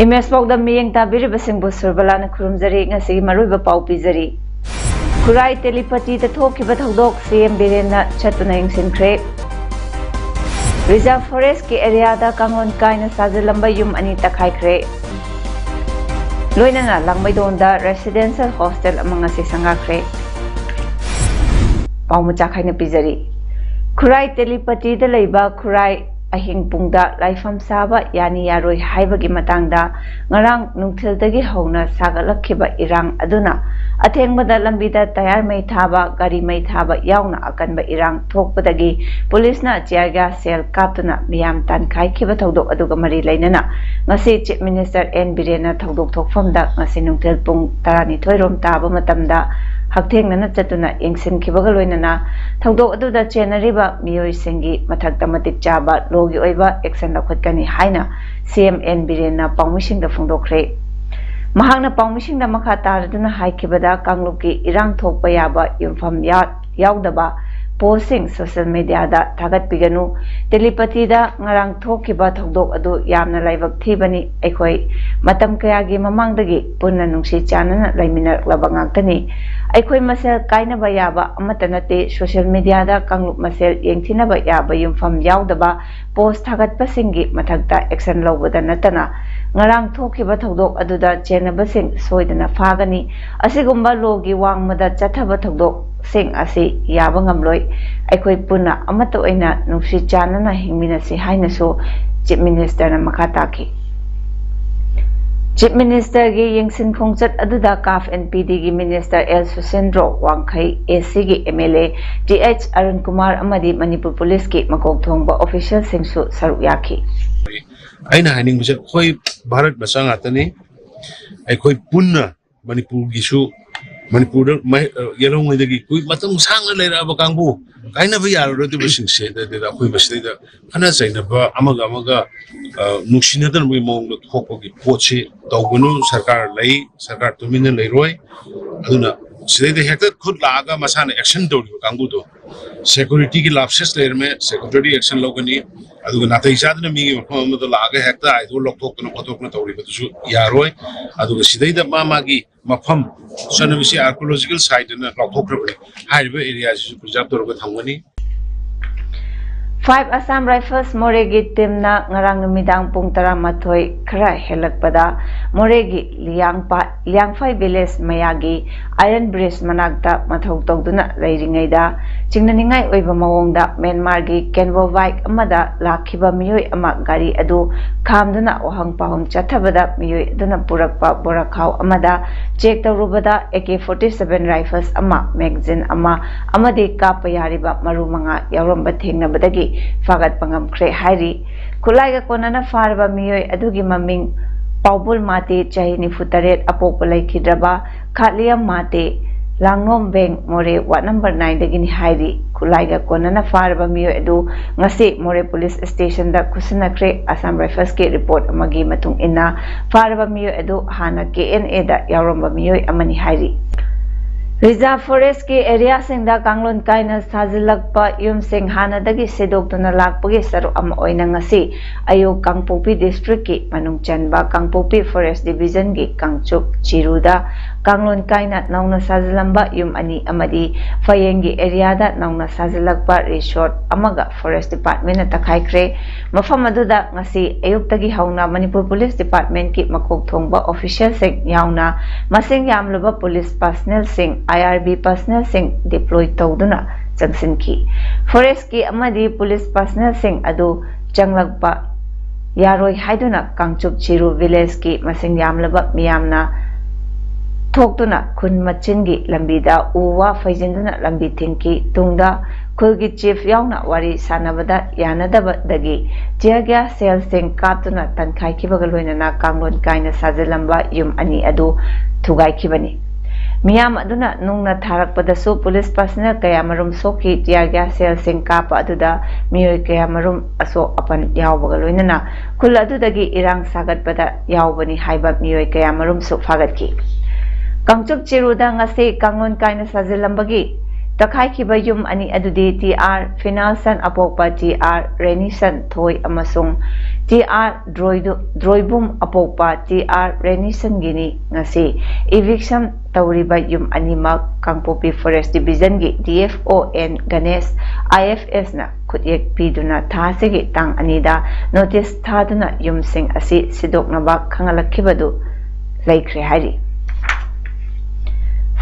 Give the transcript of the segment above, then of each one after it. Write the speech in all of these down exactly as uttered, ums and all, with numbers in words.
Image ꯄꯥꯎꯗꯝ ꯃꯤꯠꯌꯦꯡ ꯇꯥꯕꯤꯔꯤꯕꯁꯤꯡꯕꯨ ꯁꯨꯔꯕꯂꯥꯅ ꯈꯨꯔꯨꯝꯖꯔꯤ꯫ ꯉꯁꯤꯒꯤ ꯃꯔꯨꯑꯣꯏꯕ ꯄꯥꯎ ꯄꯤꯖꯔꯤ꯫ ꯈꯨꯔꯥꯏ ꯇꯦꯂꯤꯄꯇꯤꯗ ꯊꯣꯛꯈꯤꯕ ꯊꯧꯗꯣꯛ ꯁꯤ ꯑꯦꯝ ꯕꯤꯔꯦꯟꯅ ꯆꯠꯇꯨꯅ ꯌꯦꯡꯁꯤꯟꯈ꯭ꯔꯦ꯫ ꯔꯤꯖꯥꯔꯚ ꯐꯣꯔꯦꯁ꯭ꯠꯀꯤ ꯑꯦꯔꯤꯌꯥꯗ ꯀꯥꯡꯂꯣꯟ ꯀꯥꯏꯅ ꯁꯥꯖꯤꯜꯂꯝꯕ ꯌꯨꯝ ꯑꯅꯤ ꯇꯛꯈꯥꯏꯈ꯭ꯔꯦ꯫ ꯂꯣꯏꯅꯅ ꯂꯥꯡꯃꯩꯗꯣꯟꯗ ꯔꯦꯁꯤꯗꯦꯟꯁꯤꯌꯦꯜ ꯍꯣꯁꯇꯦꯜ ꯑꯃ ꯉꯁꯤ ꯁꯪꯒꯥꯈ꯭ꯔꯦ꯫ ꯄꯥꯎ ꯃꯆꯥ ꯈꯥꯏꯅ ꯄꯤꯖꯔꯤ꯫ ꯈꯨꯔꯥꯏ ꯇꯦꯂꯤꯄꯇꯤꯗ ꯂꯩꯕ ꯈꯨꯔꯥꯏ ꯑꯍꯤꯡꯄꯨꯡꯗ ꯂꯥꯏꯐꯝ ꯁꯥꯕ ꯌꯥꯅꯤ ꯌꯥꯔꯣꯏ ꯍꯥꯏꯕꯒꯤ ꯃꯇꯥꯡꯗ ꯉꯔꯥꯡ ꯅꯨꯡꯊꯤꯜꯗꯒꯤ ꯍꯧꯅ ꯁꯥꯒꯠꯂꯛꯈꯤꯕ ꯏꯔꯥꯡ ꯑꯗꯨꯅ ꯑꯊꯦꯡꯕꯗ ꯂꯝꯕꯤꯗ ꯇꯌꯥꯔ ꯃꯩ ꯊꯥꯕ, ꯒꯥꯔꯤ ꯃꯩ ꯊꯥꯕ ꯌꯥꯎꯅ ꯑꯀꯟꯕ ꯏꯔꯥꯡ ꯊꯣꯛꯄꯗꯒꯤ ꯄꯨꯂꯤꯁꯅ tear gas shell ꯀꯥꯞꯇꯨꯅ ꯃꯤꯌꯥꯝ ꯇꯥꯟꯈꯥꯏꯈꯤꯕ ꯊꯧꯗꯣꯛ ꯑꯗꯨꯒ ꯃꯔꯤ ꯂꯩꯅꯅ ꯉꯁꯤ Chief Minister ꯑꯦꯟ ꯕꯤꯔꯦꯟꯅ ꯊꯧꯗꯣꯛ ꯊꯣꯛꯐꯝꯗ ꯉꯁꯤ ꯅꯨꯡꯊꯤꯜ ꯄꯨꯡ ꯇꯔꯥꯅꯤꯊꯣꯏ ꯔꯣꯝ ꯇꯥꯕ ꯃꯇꯝꯗ ꯍꯛꯊꯦꯡꯅꯅ ꯆꯠꯇꯨꯅ ꯌꯦꯡꯁꯤꯟꯈꯤꯕꯒ ꯂꯣꯏꯅꯅ ꯊꯧꯗꯣꯛ ꯑꯗꯨꯗ ꯆꯦꯟꯅꯔꯤꯕ ꯃꯤꯑꯣꯏꯁꯤꯡꯒꯤ ꯃꯊꯛꯇ ꯃꯇꯤꯛ ꯆꯥꯕ ꯂꯣꯒꯤ ꯑꯣꯏꯕ action ꯂꯧꯈꯠꯀꯅꯤ ꯍꯥꯏꯅ ꯁꯤ ꯑꯦꯝ ꯑꯦꯟ ꯕꯤꯔꯦꯟꯅ ꯄꯥꯎꯃꯤꯁꯤꯡꯗ ꯐꯣꯡꯗꯣꯛꯈ꯭ꯔꯦ꯫ ꯃꯍꯥꯛꯅ ꯄꯥꯎꯃꯤꯁꯤꯡꯗ ꯃꯈꯥ ꯇꯥꯔꯗꯨꯅ ꯍꯥꯏꯈꯤꯕꯗ, ꯀꯥꯡꯂꯨꯞꯀꯤ ꯏꯔꯥꯡ ꯊꯣꯛꯄ ꯌꯥꯕ ꯌꯨꯝꯐꯝ ꯌꯥ-, ꯌꯥꯎꯗꯕ ꯄꯣꯁꯁꯤꯡ ꯁꯣꯁꯤꯌꯦꯜ ꯃꯦꯗꯤꯌꯥꯗ ꯊꯥꯒꯠꯄꯤꯒꯅꯨ꯫ ꯇꯦꯂꯤꯄꯇꯤꯗ ꯉꯔꯥꯡ ꯊꯣꯛꯈꯤꯕ ꯊꯧꯗꯣꯛ ꯑꯗꯨ ꯌꯥꯝꯅ ꯂꯥꯏꯕꯛ ꯊꯤꯕꯅꯤ꯫ ꯑꯩꯈꯣꯏ ꯃꯇꯝ ꯀꯌꯥꯒꯤ ꯃꯃꯥꯡꯗꯒꯤ ꯄꯨꯟꯅ ꯅꯨꯡꯁꯤ ꯆꯥꯟꯅꯅ ꯂꯩꯃꯤꯟꯅꯔꯛꯂꯕ ꯉꯥꯛꯇꯅꯤ꯫ ꯑꯩꯈꯣꯏ ꯃꯁꯦꯜ ꯀꯥꯏꯅꯕ ꯌꯥꯕ ꯑꯃꯠꯇ ꯅꯠꯇꯦ꯫ ꯁꯣꯁꯤꯌꯦꯜ ꯃꯦꯗꯤꯌꯥꯗ ꯀꯥꯡꯂꯨꯞ ꯃꯁꯦꯜ ꯌꯦꯡꯊꯤꯅꯕ ꯌꯥꯕ ꯌꯨꯝꯐꯝ ꯌꯥꯎꯗꯕ ꯄꯣꯁ ꯊꯥꯒꯠꯄꯁꯤꯡꯒꯤ ꯃꯊꯛꯇ action ꯂꯧꯕꯗ ꯅꯠꯇꯅ ꯉꯔꯥꯡ ꯊꯣꯛꯈꯤꯕ ꯊꯧꯗꯣꯛ ꯑꯗꯨꯗ ꯆꯦꯟꯅꯕꯁꯤꯡ ꯁꯣꯏꯗꯅ ꯐꯥꯒꯅꯤ꯫ ꯑꯁꯤꯒꯨꯝꯕ ꯂꯣꯒꯤ ꯋꯥꯡꯃꯗ ꯆꯠꯊꯕ ꯊꯧꯗꯣꯛꯁꯤꯡ ꯑꯁꯤ ꯌꯥꯕ ꯉꯝꯂꯣꯏ꯫ ꯑꯩꯈꯣꯏ ꯄꯨꯟꯅ ꯑꯃꯠꯇ ꯑꯣꯏꯅ ꯅꯨꯡꯁꯤ ꯆꯥꯟꯅꯅ ꯍꯤꯡꯃꯤꯟꯅꯁꯤ ꯍꯥꯏꯅꯁꯨ Chief Minister ꯅ ꯃꯈꯥ ꯇꯥꯈꯤ꯫ Chief Ministerꯒꯤ ꯌꯦꯡꯁꯤꯟ ꯈꯣꯡꯆꯠ ꯑꯗꯨꯗ CAF and PDꯒꯤ Minister L ꯁꯨꯁꯦꯟꯗ꯭ꯔꯣ, ꯋꯥꯡꯈꯩ ACꯒꯤ MLA Th ꯑꯔꯨꯟ ꯀꯨꯃꯥꯔ ꯑꯃꯗꯤ ꯃꯅꯤꯄꯨꯔ ꯄꯨꯂꯤꯁꯀꯤ ꯃꯀꯣꯛ ꯊꯣꯡꯕ officialꯁꯤꯡꯁꯨ ꯁꯔꯨꯛ ꯌꯥꯈꯤ꯫ ꯑꯩꯅ ꯍꯥꯏꯅꯤꯡꯕꯁꯦ, ꯑꯩꯈꯣꯏ ꯚꯥꯔꯠ ꯃꯆꯥ ꯉꯥꯛꯇꯅꯤ꯫ ꯑꯩꯈꯣꯏ ꯄꯨꯟꯅ ꯃꯅꯤꯄꯨꯔꯒꯤꯁꯨ, ꯃꯅꯤꯄꯨꯔꯗ ꯃꯍꯩ-, ꯑ, ꯌꯦꯜꯍꯧꯉꯩꯗꯒꯤ ꯀꯨꯏ-, ꯃꯇꯝ ꯁꯥꯡꯅ ꯂꯩꯔꯛꯑꯕ ꯀꯥꯡꯕꯨ, ꯀꯥꯏꯅꯕ ꯌꯥꯔꯔꯣꯏꯗꯕꯁꯤꯡꯁꯦ, ꯑꯗꯨꯗ ꯑꯩꯈꯣꯏ ꯃꯁꯤꯗꯩꯗ ꯈꯠꯅ ꯆꯩꯅꯕ, ꯑꯃꯒ ꯑꯃꯒ, ꯑ, ꯅꯨꯡꯁꯤꯅꯗꯅꯕꯒꯤ ꯃꯑꯣꯡꯗ ꯊꯣꯛꯄꯒꯤ ꯄꯣꯠꯁꯤ ꯇꯧꯒꯅꯨ꯫ ꯁꯔꯀꯥꯔ ꯂꯩ, ꯁꯔꯀꯥꯔ ꯇꯨꯃꯤꯟꯅ ꯂꯩꯔꯣꯏ꯫ ꯑꯗꯨꯅ ꯁꯤꯗꯩꯗ ꯍꯦꯛꯇ ꯈꯨꯠ ꯂꯥꯛꯑꯒ ꯃꯁꯥꯅ action ꯇꯧꯔꯤꯕ ꯀꯥꯡꯕꯨꯗꯣ, securityꯒꯤ lapses ꯂꯩꯔꯝꯃꯦ, securityꯒꯤ action ꯂꯧꯒꯅꯤ꯫ ꯑꯗꯨꯒ ꯅꯥꯇꯩ ꯆꯥꯗꯅ ꯃꯤꯒꯤ ꯃꯐꯝ ꯑꯃꯗ ꯂꯥꯛꯑꯒ ꯍꯦꯛꯇ ꯑꯥꯏꯗꯣ ꯂꯧꯊꯣꯛꯇꯅ ꯈꯣꯠꯇꯣꯛꯇꯅ ꯇꯧꯔꯤꯕꯗꯨꯁꯨ ꯌꯥꯔꯣꯏ꯫ ꯑꯗꯨꯒ ꯁꯤꯗꯩꯗ ꯃꯥ ꯃꯥꯒꯤ ꯃꯐꯝ, ꯆꯠꯅꯕꯤꯁꯤ archaeological siteꯅ ꯂꯥꯎꯊꯣꯛꯈ꯭ꯔꯕꯅꯤ꯫ ꯍꯥꯏꯔꯤꯕ areaꯁꯤꯁꯨ preserve ꯇꯧꯔꯒ ꯊꯝꯒꯅꯤ꯫ Five Assam Rifles ꯃꯣꯔꯦꯒꯤ teamꯅ ꯉꯔꯥꯡ ꯅꯨꯃꯤꯗꯥꯡ ꯄꯨꯡ ꯇꯔꯥꯃꯥꯊꯣꯏ ꯈꯔ ꯍꯦꯜꯂꯛꯄꯗ ꯃꯣꯔꯦꯒꯤ ꯂꯤꯌꯥꯡꯄꯥꯠ, ꯂꯤꯌꯥꯡꯐꯩ village ꯃꯌꯥꯒꯤ iron bridge ꯃꯅꯥꯛꯇ ꯃꯊꯧ ꯇꯧꯗꯨꯅ ꯂꯩꯔꯤꯉꯩꯗ ꯆꯤꯡꯅꯅꯤꯡꯉꯥꯏ ꯑꯣꯏꯕ ꯃꯑꯣꯡꯗ ꯃ꯭ꯌꯥꯟꯃꯥꯔꯒꯤ convoy ꯑꯃꯗ ꯂꯥꯛꯈꯤꯕ ꯃꯤꯑꯣꯏ ꯑꯃ ꯒꯥꯔꯤ ꯑꯗꯨ ꯈꯥꯝꯗꯨꯅ ꯋꯥꯍꯪ ꯄꯥꯎꯍꯪ ꯆꯠꯊꯕꯗ ꯃꯤꯑꯣꯏ ꯑꯗꯨꯅ ꯄꯨꯔꯛꯄ ꯕꯣꯔꯥꯈꯥꯎ ꯑꯃꯗ check ꯇꯧꯔꯨꯕꯗ AK forty seven rifles ꯑꯃ, magazine ꯑꯃ ꯑꯃꯗꯤ ꯀꯥꯞꯄ ꯌꯥꯔꯤꯕ ꯃꯔꯨ ꯃꯉꯥ ꯌꯥꯎꯔꯝꯕ ꯊꯦꯡꯅꯕꯗꯒꯤ ꯐꯥꯒꯠꯄ ꯉꯝꯈ꯭ꯔꯦ ꯍꯥꯏꯔꯤ꯫ ꯈꯨꯠꯂꯥꯏꯒ ꯀꯣꯟꯅꯅ ꯐꯥꯔꯕ ꯃꯤꯑꯣꯏ ꯑꯗꯨꯒꯤ ꯃꯃꯤꯡ ꯄꯥꯎꯕꯨꯜ ꯃꯥꯇꯦ, ꯆꯍꯤ ꯅꯤꯐꯨ ꯇꯔꯦꯠ, ꯑꯄꯣꯛꯄ ꯂꯩꯈꯤꯗ꯭ꯔꯕ ꯈꯥꯠꯂꯤꯌꯝ ꯃꯥꯇꯦ, ꯂꯥꯡꯅꯣꯝ ꯕꯦꯡ, ꯃꯣꯔꯦ, ward number nine ꯗꯒꯤꯅꯤ ꯍꯥꯏꯔꯤ꯫ ꯈꯨꯠꯂꯥꯏꯒ ꯀꯣꯟꯅꯅ ꯐꯥꯔꯕ ꯃꯤꯑꯣꯏ ꯑꯗꯨ ꯉꯁꯤ ꯃꯣꯔꯦ police stationꯗ ꯈꯨꯠꯁꯤꯟꯅꯈ꯭ꯔꯦ꯫ Assam Riflesꯀꯤ report ꯑꯃꯒꯤ ꯃꯇꯨꯡ ꯏꯟꯅ, ꯐꯥꯔꯕ ꯃꯤꯑꯣꯏ ꯑꯗꯨ ꯍꯥꯟꯅ KNAꯗ ꯌꯥꯎꯔꯝꯕ ꯃꯤꯑꯣꯏ ꯑꯃꯅꯤ ꯍꯥꯏꯔꯤ꯫ Reserve Forestꯀꯤ areaꯁꯤꯡꯗ ꯀꯥꯡꯂꯣꯟ ꯀꯥꯏꯅ ꯁꯥꯖꯤꯜꯂꯛꯄ ꯌꯨꯝꯁꯤꯡ ꯍꯥꯟꯅꯗꯒꯤ ꯁꯤꯗꯣꯛꯇꯨꯅ ꯂꯥꯛꯄꯒꯤ ꯁꯔꯨꯛ ꯑꯃ ꯑꯣꯏꯅ ꯉꯁꯤ ꯑꯌꯨꯛ ꯀꯥꯡꯄꯣꯛꯄꯤ districtꯀꯤ ꯃꯅꯨꯡ ꯆꯟꯕ ꯀꯥꯡꯄꯣꯛꯄꯤ Forest Divisionꯒꯤ ꯀꯥꯡꯆꯨꯞ ꯆꯤꯔꯨꯗ ꯀꯥꯡꯂꯣꯟ ꯀꯥꯏꯅ ꯅꯧꯅ ꯁꯥꯖꯤꯜꯂꯝꯕ ꯌꯨꯝ ꯑꯅꯤ ꯑꯃꯗꯤ ꯐꯌꯦꯡꯒꯤ areaꯗ ꯅꯧꯅ ꯁꯥꯖꯤꯜꯂꯛꯄ resort ꯑꯃꯒ Forest Departmentꯅ ꯇꯛꯈꯥꯏꯈ꯭ꯔꯦ꯫ ꯃꯐꯝ ꯑꯗꯨꯗ ꯉꯁꯤ ꯑꯌꯨꯛꯇꯒꯤ ꯍꯧꯅ ꯃꯅꯤꯄꯨꯔ Police Departmentꯀꯤ ꯃꯀꯣꯛ ꯊꯣꯡꯕ officialꯁꯤꯡ ꯌꯥꯎꯅ ꯃꯁꯤꯡ ꯌꯥꯝꯂꯕ police personnelꯁꯤꯡ, IRB personnelꯁꯤꯡ deploy ꯇꯧꯗꯨꯅ ꯆꯪꯁꯤꯟꯈꯤ꯫ Forestꯀꯤ ꯑꯃꯗꯤ police personnelꯁꯤꯡ ꯑꯗꯨ ꯆꯪꯂꯛꯄ ꯌꯥꯔꯣꯏ ꯍꯥꯏꯗꯨꯅ ꯀꯥꯡꯆꯨꯞ ꯆꯤꯔꯨ ꯚꯤꯂꯦꯖꯀꯤ ꯃꯁꯤꯡ ꯌꯥꯝꯂꯕ ꯃꯤꯌꯥꯝꯅ ꯊꯣꯛꯇꯨꯅ ꯈꯨꯟ ꯃꯆꯤꯟꯒꯤ ꯂꯝꯕꯤꯗ ꯎ ꯋꯥ ꯐꯩꯖꯤꯟꯗꯨꯅ ꯂꯝꯕꯤ ꯊꯤꯡꯈꯤ꯫ ꯇꯨꯡꯗ ꯈꯨꯜꯒꯤ ꯆꯤꯐ ꯌꯥꯎꯅ ꯋꯥꯔꯤ ꯁꯥꯟꯅꯕꯗ ꯌꯥꯅꯗꯕꯗꯒꯤ ꯇꯤꯌꯔ ꯒ꯭ꯌꯥꯁ ꯁꯦꯜꯁꯤꯡ ꯀꯥꯞꯇꯨꯅ ꯇꯟꯈꯥꯏꯈꯤꯕꯒ ꯂꯣꯏꯅꯅ ꯀꯥꯡꯂꯣꯟ ꯀꯥꯏꯅ ꯁꯥꯖꯤꯜꯂꯝꯕ ꯌꯨꯝ ꯑꯅꯤ ꯑꯗꯨ ꯊꯨꯒꯥꯏꯈꯤꯕꯅꯤ꯫ ꯃꯤꯌꯥꯝ ꯑꯗꯨꯅ ꯅꯨꯡꯅ ꯊꯥꯔꯛꯄꯗꯁꯨ ꯄꯨꯂꯤꯁ ꯄꯥꯔꯁꯅꯦꯜ ꯀꯌꯥ ꯃꯔꯨꯝ ꯁꯣꯛꯈꯤ꯫ ꯇꯤꯌꯔ ꯒ꯭ꯌꯥꯁ ꯁꯦꯜꯁꯤꯡ ꯀꯥꯞꯄ ꯑꯗꯨꯗ ꯃꯤꯑꯣꯏ ꯀꯌꯥ ꯃꯔꯨꯝ ꯑꯁꯣꯛ ꯑꯄꯟ ꯌꯥꯎꯕꯒ ꯂꯣꯏꯅꯅ ꯈꯨꯜ ꯑꯗꯨꯗꯒꯤ ꯏꯔꯥꯡ ꯁꯥꯒꯠꯄꯗ ꯌꯥꯎꯕꯅꯤ ꯍꯥꯏꯕ ꯃꯤꯑꯣꯏ ꯀꯌꯥ ꯃꯔꯨꯝꯁꯨ ꯐꯥꯒꯠꯈꯤ꯫ ꯀꯥꯡꯆꯨꯞ ꯆꯤꯔꯨꯗ ꯉꯁꯤ ꯀꯥꯡꯂꯣꯟ ꯀꯥꯏꯅ ꯁꯥꯖꯤꯜꯂꯝꯕꯒꯤ ꯇꯛꯈꯥꯏꯈꯤꯕ ꯌꯨꯝ ꯑꯅꯤ ꯑꯗꯨꯗꯤ ꯇꯤ ꯑꯥꯔ ꯐꯤꯅꯥꯜꯁꯟ ꯑꯄꯣꯛꯄ ꯇꯤ ꯑꯥꯔ ꯔꯦꯅꯤꯁꯟ ꯊꯣꯏ ꯑꯃꯁꯨꯡ ꯇꯤ ꯑꯥꯔ ꯗ꯭ꯔꯣꯏꯗꯨ-, ꯗ꯭ꯔꯣꯏꯕꯨꯝ ꯑꯄꯣꯛꯄ ꯇꯤ ꯑꯥꯔ ꯔꯦꯅꯤꯁꯟꯒꯤꯅꯤ꯫ ꯉꯁꯤ ꯏꯚꯤꯛꯁꯟ ꯇꯧꯔꯤꯕ ꯌꯨꯝ ꯑꯅꯤꯃꯛ ꯀꯥꯡꯄꯣꯛꯄꯤ ꯐꯣꯔꯦꯁ ꯗꯤꯕꯤꯖꯟꯒꯤ D F O N Ganesh, I F ꯑꯦꯁꯅ ꯈꯨꯠꯌꯦꯛ ꯄꯤꯗꯨꯅ ꯊꯥ ꯑꯁꯤꯒꯤ ꯇꯥꯡ ꯑꯅꯤꯗ ꯅꯣꯇꯤꯁ ꯊꯥꯗꯨꯅ ꯌꯨꯝꯁꯤꯡ ꯑꯁꯤ ꯁꯤꯗꯣꯛꯅꯕ ꯈꯪꯍꯜꯂꯛꯈꯤꯕꯗꯨ ꯂꯩꯈ꯭ꯔꯦ ꯍꯥꯏꯔꯤ꯫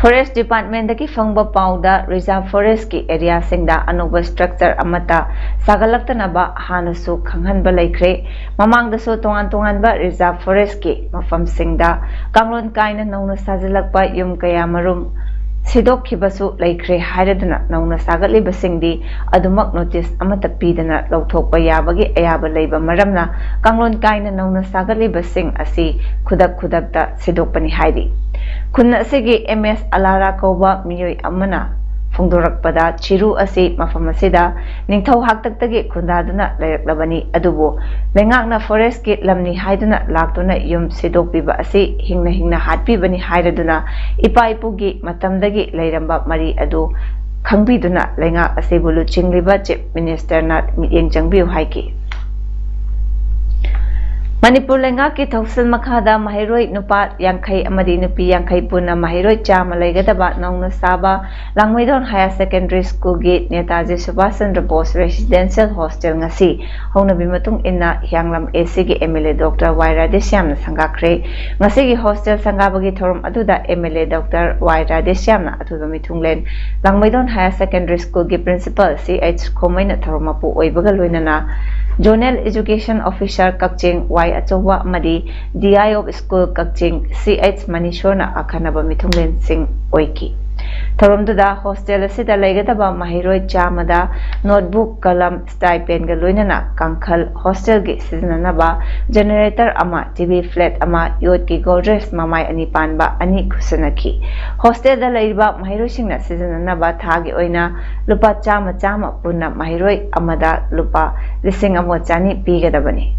ꯐꯣꯔꯦꯁ ꯗꯤꯄꯥꯔꯠꯃꯦꯟꯗꯒꯤ ꯐꯪꯕ ꯄꯥꯎꯗ, ꯔꯤꯖꯥꯔꯚ ꯐꯣꯔꯦꯁꯀꯤ ꯑꯦꯔꯤꯌꯥꯁꯤꯡꯗ ꯑꯅꯧꯕ ꯁ꯭ꯇ꯭ꯔꯛꯆꯔ ꯑꯃꯠꯇ ꯁꯥꯒꯠꯂꯛꯇꯅꯕ ꯍꯥꯟꯅꯁꯨ ꯈꯪꯍꯟꯕ ꯂꯩꯈ꯭ꯔꯦ꯫ ꯃꯃꯥꯡꯗꯁꯨ ꯇꯣꯉꯥꯟ ꯇꯣꯉꯥꯟꯕ ꯔꯤꯖꯥꯔꯚ ꯐꯣꯔꯦꯁꯀꯤ ꯃꯐꯝꯁꯤꯡꯗ ꯀꯥꯡꯂꯣꯟ ꯀꯥꯏꯅ ꯅꯧꯅ ꯁꯥꯖꯤꯜꯂꯛꯄ ꯌꯨꯝ ꯀꯌꯥ ꯃꯔꯨꯝ ꯁꯤꯗꯣꯛꯈꯤꯕꯁꯨ ꯂꯩꯈ꯭ꯔꯦ ꯍꯥꯏꯔꯗꯨꯅ ꯅꯧꯅ ꯁꯥꯒꯠꯂꯤꯕꯁꯤꯡꯗꯤ ꯑꯗꯨꯃꯛ ꯅꯣꯇꯤꯁ ꯑꯃꯠꯇ ꯄꯤꯗꯅ ꯂꯧꯊꯣꯛꯄ ꯌꯥꯕꯒꯤ ꯑꯌꯥꯕ ꯂꯩꯕ ꯃꯔꯝꯅ ꯀꯥꯡꯂꯣꯟ ꯀꯥꯏꯅ ꯅꯧꯅ ꯁꯥꯒꯠꯂꯤꯕꯁꯤꯡ ꯑꯁꯤ ꯈꯨꯗꯛ ꯈꯨꯗꯛꯇ ꯁꯤꯗꯣꯛꯄꯅꯤ ꯍꯥꯏꯔꯤ꯫ ꯈꯨꯟ ꯑꯁꯤꯒꯤ ꯑꯦꯝ ꯑꯦꯁ ꯑꯂꯥꯔꯥ ꯀꯧꯕ ꯃꯤꯑꯣꯏ ꯑꯃꯅ ꯐꯣꯡꯗꯣꯔꯛꯄꯗ, ꯆꯤꯔꯨ ꯑꯁꯤ ꯃꯐꯝ ꯑꯁꯤꯗ ꯅꯤꯡꯊꯧ ꯍꯥꯛꯇꯛꯇꯒꯤ ꯈꯨꯟꯗꯥꯗꯨꯅ ꯂꯩꯔꯛꯂꯕꯅꯤ, ꯑꯗꯨꯕꯨ ꯂꯩꯉꯥꯛꯅ ꯐꯣꯔꯦꯁꯀꯤ ꯂꯝꯅꯤ ꯍꯥꯏꯗꯨꯅ ꯂꯥꯛꯇꯨꯅ ꯌꯨꯝ ꯁꯤꯗꯣꯛꯄꯤꯕ ꯑꯁꯤ ꯍꯤꯡꯅ ꯍꯤꯡꯅ ꯍꯥꯠꯄꯤꯕꯅꯤ ꯍꯥꯏꯔꯗꯨꯅ ꯏꯄꯥ ꯏꯄꯨꯒꯤ ꯃꯇꯝꯗꯒꯤ ꯂꯩꯔꯝꯕ ꯃꯔꯤ ꯑꯗꯨ ꯈꯪꯕꯤꯗꯨꯅ ꯂꯩꯉꯥꯛ ꯑꯁꯤꯕꯨ ꯂꯨꯆꯤꯡꯂꯤꯕ ꯆꯤꯐ ꯃꯤꯅꯤꯁꯇꯔꯅ ꯃꯤꯠꯌꯦꯡ ꯆꯪꯕꯤꯌꯨ ꯍꯥꯏꯈꯤ꯫ ꯃꯅꯤꯄꯨꯔ ꯂꯩꯉꯥꯛꯀꯤ ꯊꯧꯁꯤꯜ ꯃꯈꯥꯗ ꯃꯍꯩꯔꯣꯏ ꯅꯨꯄꯥ ꯌꯥꯡꯈꯩ ꯑꯃꯗꯤ ꯅꯨꯄꯤ ꯌꯥꯡꯈꯩ ꯄꯨꯟꯅ ꯃꯍꯩꯔꯣꯏ ꯆꯥꯝꯃ ꯂꯩꯒꯗꯕ ꯅꯧꯅ ꯁꯥꯕ ꯂꯥꯡꯃꯩꯗꯣꯟ ꯍꯥꯌꯔ ꯁꯦꯀꯦꯟꯗꯔꯤ ꯁ꯭ꯀꯨꯜꯒꯤ ꯅꯦꯇꯥꯖꯤ ꯁꯨꯚꯥꯁ ꯆꯟꯗ꯭ꯔ ꯕꯣꯁ ꯔꯦꯁꯤꯗꯦꯟꯁꯤꯌꯦꯜ ꯍꯣꯁꯇꯦꯜ ꯉꯁꯤ ꯍꯧꯅꯕꯤ ꯃꯇꯨꯡ ꯏꯟꯅ ꯍꯤꯌꯥꯡꯂꯝ ꯑꯦ ꯁꯤꯒꯤ ꯑꯦꯝ ꯑꯦꯜ ꯑꯦ ꯗꯣꯛꯇꯔ ꯋꯥꯏ ꯔꯥꯙꯦꯁ꯭ꯌꯥꯝꯅ ꯁꯪꯒꯥꯈ꯭ꯔꯦ꯫ ꯉꯁꯤꯒꯤ ꯍꯣꯁꯇꯦꯜ ꯁꯪꯒꯥꯕꯒꯤ ꯊꯧꯔꯝ ꯑꯗꯨꯗ ꯑꯦꯝ ꯑꯦꯜ ꯑꯦ ꯗꯣꯛꯇꯔ ꯋꯥꯏ ꯔꯥꯙꯦꯁ꯭ꯌꯥꯝꯅ ꯑꯊꯣꯏꯕ ꯃꯤꯊꯨꯡꯂꯦꯟ, ꯂꯥꯡꯃꯩꯗꯣꯟ ꯍꯥꯌꯔ ꯁꯦꯀꯦꯟꯗꯔꯤ ꯁ꯭ꯀꯨꯜꯒꯤ ꯄ꯭ꯔꯤꯟꯁꯤꯄꯜ ꯁꯤ ꯑꯩꯆ ꯈꯣꯃꯩꯅ ꯊꯧꯔꯝ ꯃꯄꯨ ꯑꯣꯏꯕꯒ ꯂꯣꯏꯅꯅ Zonal Education Officer ꯀꯛꯆꯤꯡ ꯋꯥꯏ ꯑꯆꯧꯕ ꯑꯃꯗꯤ D I of School Kakching C H ꯃꯅꯤꯁꯣꯔꯅ ꯑꯈꯟꯅꯕ ꯃꯤꯊꯨꯡꯂꯦꯟꯁꯤꯡ ꯑꯣꯏꯈꯤ꯫ ꯊꯧꯔꯝꯗꯨꯗ ꯍꯣꯁꯇꯦꯜ ꯑꯁꯤꯗ ꯂꯩꯒꯗꯕ ꯃꯍꯩꯔꯣꯏ ꯆꯥꯝꯃꯗ ꯅꯣꯠꯕꯨꯛ, ꯀꯂꯝ, ꯁ꯭ꯇꯥꯏꯄꯦꯟꯒ ꯂꯣꯏꯅꯅ ꯀꯥꯡꯈꯜ, ꯍꯣꯁꯇꯦꯜꯒꯤ ꯁꯤꯖꯤꯟꯅꯅꯕ ꯖꯦꯅꯦꯔꯦꯇꯔ ꯑꯃ, ꯇꯤ ꯚꯤ ꯐ꯭ꯂꯦꯠ ꯑꯃ, ꯌꯣꯠꯀꯤ ꯒꯣꯗ꯭ꯔꯦꯖ ꯃꯃꯥꯏ ꯑꯅꯤ ꯄꯥꯟꯕ ꯑꯅꯤ ꯈꯨꯠꯁꯟꯅꯈꯤ꯫ ꯍꯣꯁꯇꯦꯜꯗ ꯂꯩꯔꯤꯕ ꯃꯍꯩꯔꯣꯏꯁꯤꯡꯅ ꯁꯤꯖꯤꯟꯅꯅꯕ ꯊꯥꯒꯤ ꯑꯣꯏꯅ ꯂꯨꯄꯥ ꯆꯥꯝꯃ ꯆꯥꯝꯃ, ꯄꯨꯟꯅ ꯃꯍꯩꯔꯣꯏ ꯑꯃꯗ ꯂꯨꯄꯥ ꯂꯤꯁꯤꯡ ꯑꯃ ꯆꯅꯤ ꯄꯤꯒꯗꯕꯅꯤ꯫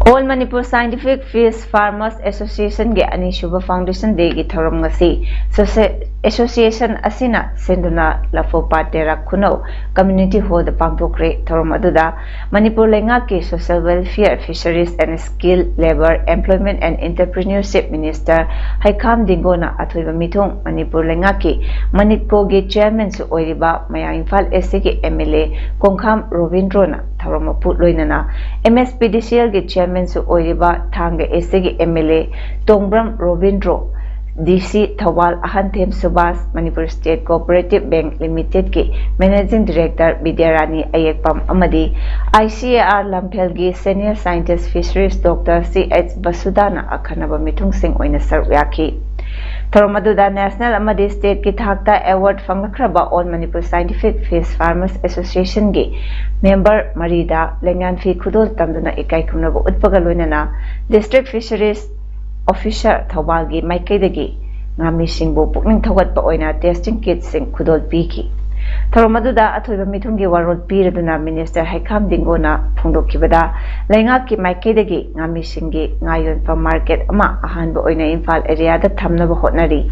All Manipur Scientific Fish Farmers Association ꯒꯤ ꯑꯅꯤꯁꯨꯕ Foundation Day ꯒꯤ ꯊꯧꯔꯝ ꯉꯁꯤ ꯁꯣꯁꯦ-, association ꯑꯁꯤꯅ ꯁꯤꯟꯗꯨꯅ ꯂꯐꯨꯄꯥꯠ ꯇꯦꯔꯥ ꯈꯨꯅꯧ Community Hall ꯗ ꯄꯥꯡꯊꯣꯛꯈ꯭ꯔꯦ꯫ ꯊꯧꯔꯝ ꯑꯗꯨꯗ ꯃꯅꯤꯄꯨꯔ ꯂꯩꯉꯥꯛꯀꯤ Social Welfare, Fisheries and Skill, Labour, Employment and Entrepreneurship Minister ꯍꯩꯈꯥꯝ ꯗꯤꯡꯒꯣꯅ ꯑꯊꯣꯏꯕ ꯃꯤꯊꯨꯡ, ꯃꯅꯤꯄꯨꯔ ꯂꯩꯉꯥꯛꯀꯤ ꯃꯅꯤꯠꯀꯣꯒꯤ Chairman ꯁꯨ ꯑꯣꯏꯔꯤꯕ ꯃꯌꯥꯡ ꯏꯝꯐꯥꯜ East ꯀꯤ M L A ꯀꯣꯡꯈꯥꯝ ꯔꯣꯕꯤꯟꯗ꯭ꯔꯣꯅ ꯊꯧꯔꯝ ꯃꯄꯨ, ꯂꯣꯏꯅꯅ M S P D C L ꯒꯤ Chairman ꯁꯨ ꯑꯣꯏꯔꯤꯕ ꯊꯥꯡꯒ East ꯀꯤ M L A Tongbram Robindro, D C Thoubal ꯑꯍꯟꯊꯦꯝ Subhas, Manipur State Cooperative Bank Limited ꯀꯤ Managing Director ꯕꯤꯗ꯭ꯌꯥꯔꯥꯅꯤ ꯑꯌꯦꯛꯄꯝ ꯑꯃꯗꯤ I C A R ꯂꯝꯐꯦꯜꯒꯤ Senior Scientist Fisheries Doctor C H ꯕꯁꯨꯗꯥꯅ ꯑꯈꯟꯅꯕ ꯃꯤꯊꯨꯡꯁꯤꯡ ꯑꯣꯏꯅ ꯁꯔꯨꯛ ꯌꯥꯈꯤ꯫ ꯊꯧꯔꯝ ꯑꯗꯨꯗ National ꯑꯃꯗꯤ State ꯀꯤ ꯊꯥꯛꯇ award ꯐꯪꯂꯛꯈ꯭ꯔꯕ All Manipur Scientific Fish Farmers Association ꯒꯤ member ꯃꯔꯤꯗ ꯂꯦꯡꯌꯥꯟ ꯐꯤ ꯈꯨꯗꯣꯜ ꯇꯝꯗꯨꯅ ꯏꯀꯥꯏ ꯈꯨꯝꯅꯕ ꯎꯠꯄꯒ ꯂꯣꯏꯅꯅ District Fisheries Officer ꯊꯧꯕꯥꯜꯒꯤ ꯃꯥꯏꯀꯩꯗꯒꯤ ꯉꯥꯃꯤꯁꯤꯡꯕꯨ ꯄꯨꯛꯅꯤꯡ ꯊꯧꯒꯠꯄ ꯑꯣꯏꯅ testing kit ꯁꯤꯡ ꯈꯨꯗꯣꯜ ꯄꯤꯈꯤ꯫ ꯊꯧꯔꯝ ꯑꯗꯨꯗ ꯑꯊꯣꯏꯕ ꯃꯤꯊꯨꯡꯒꯤ ꯋꯥꯔꯣꯜ ꯄꯤꯔꯗꯨꯅ Minister ꯍꯩꯈꯥꯝ ꯗꯤꯡꯒꯣꯅ ꯐꯣꯡꯗꯣꯛꯈꯤꯕꯗ, ꯂꯩꯉꯥꯛꯀꯤ ꯃꯥꯏꯀꯩꯗꯒꯤ ꯉꯥꯃꯤꯁꯤꯡꯒꯤ ꯉꯥ ꯌꯣꯟꯐꯝ market ꯑꯃ ꯑꯍꯥꯟꯕ ꯑꯣꯏꯅ ꯏꯝꯐꯥꯜ area ꯗ ꯊꯝꯅꯕ ꯍꯣꯠꯅꯔꯤ꯫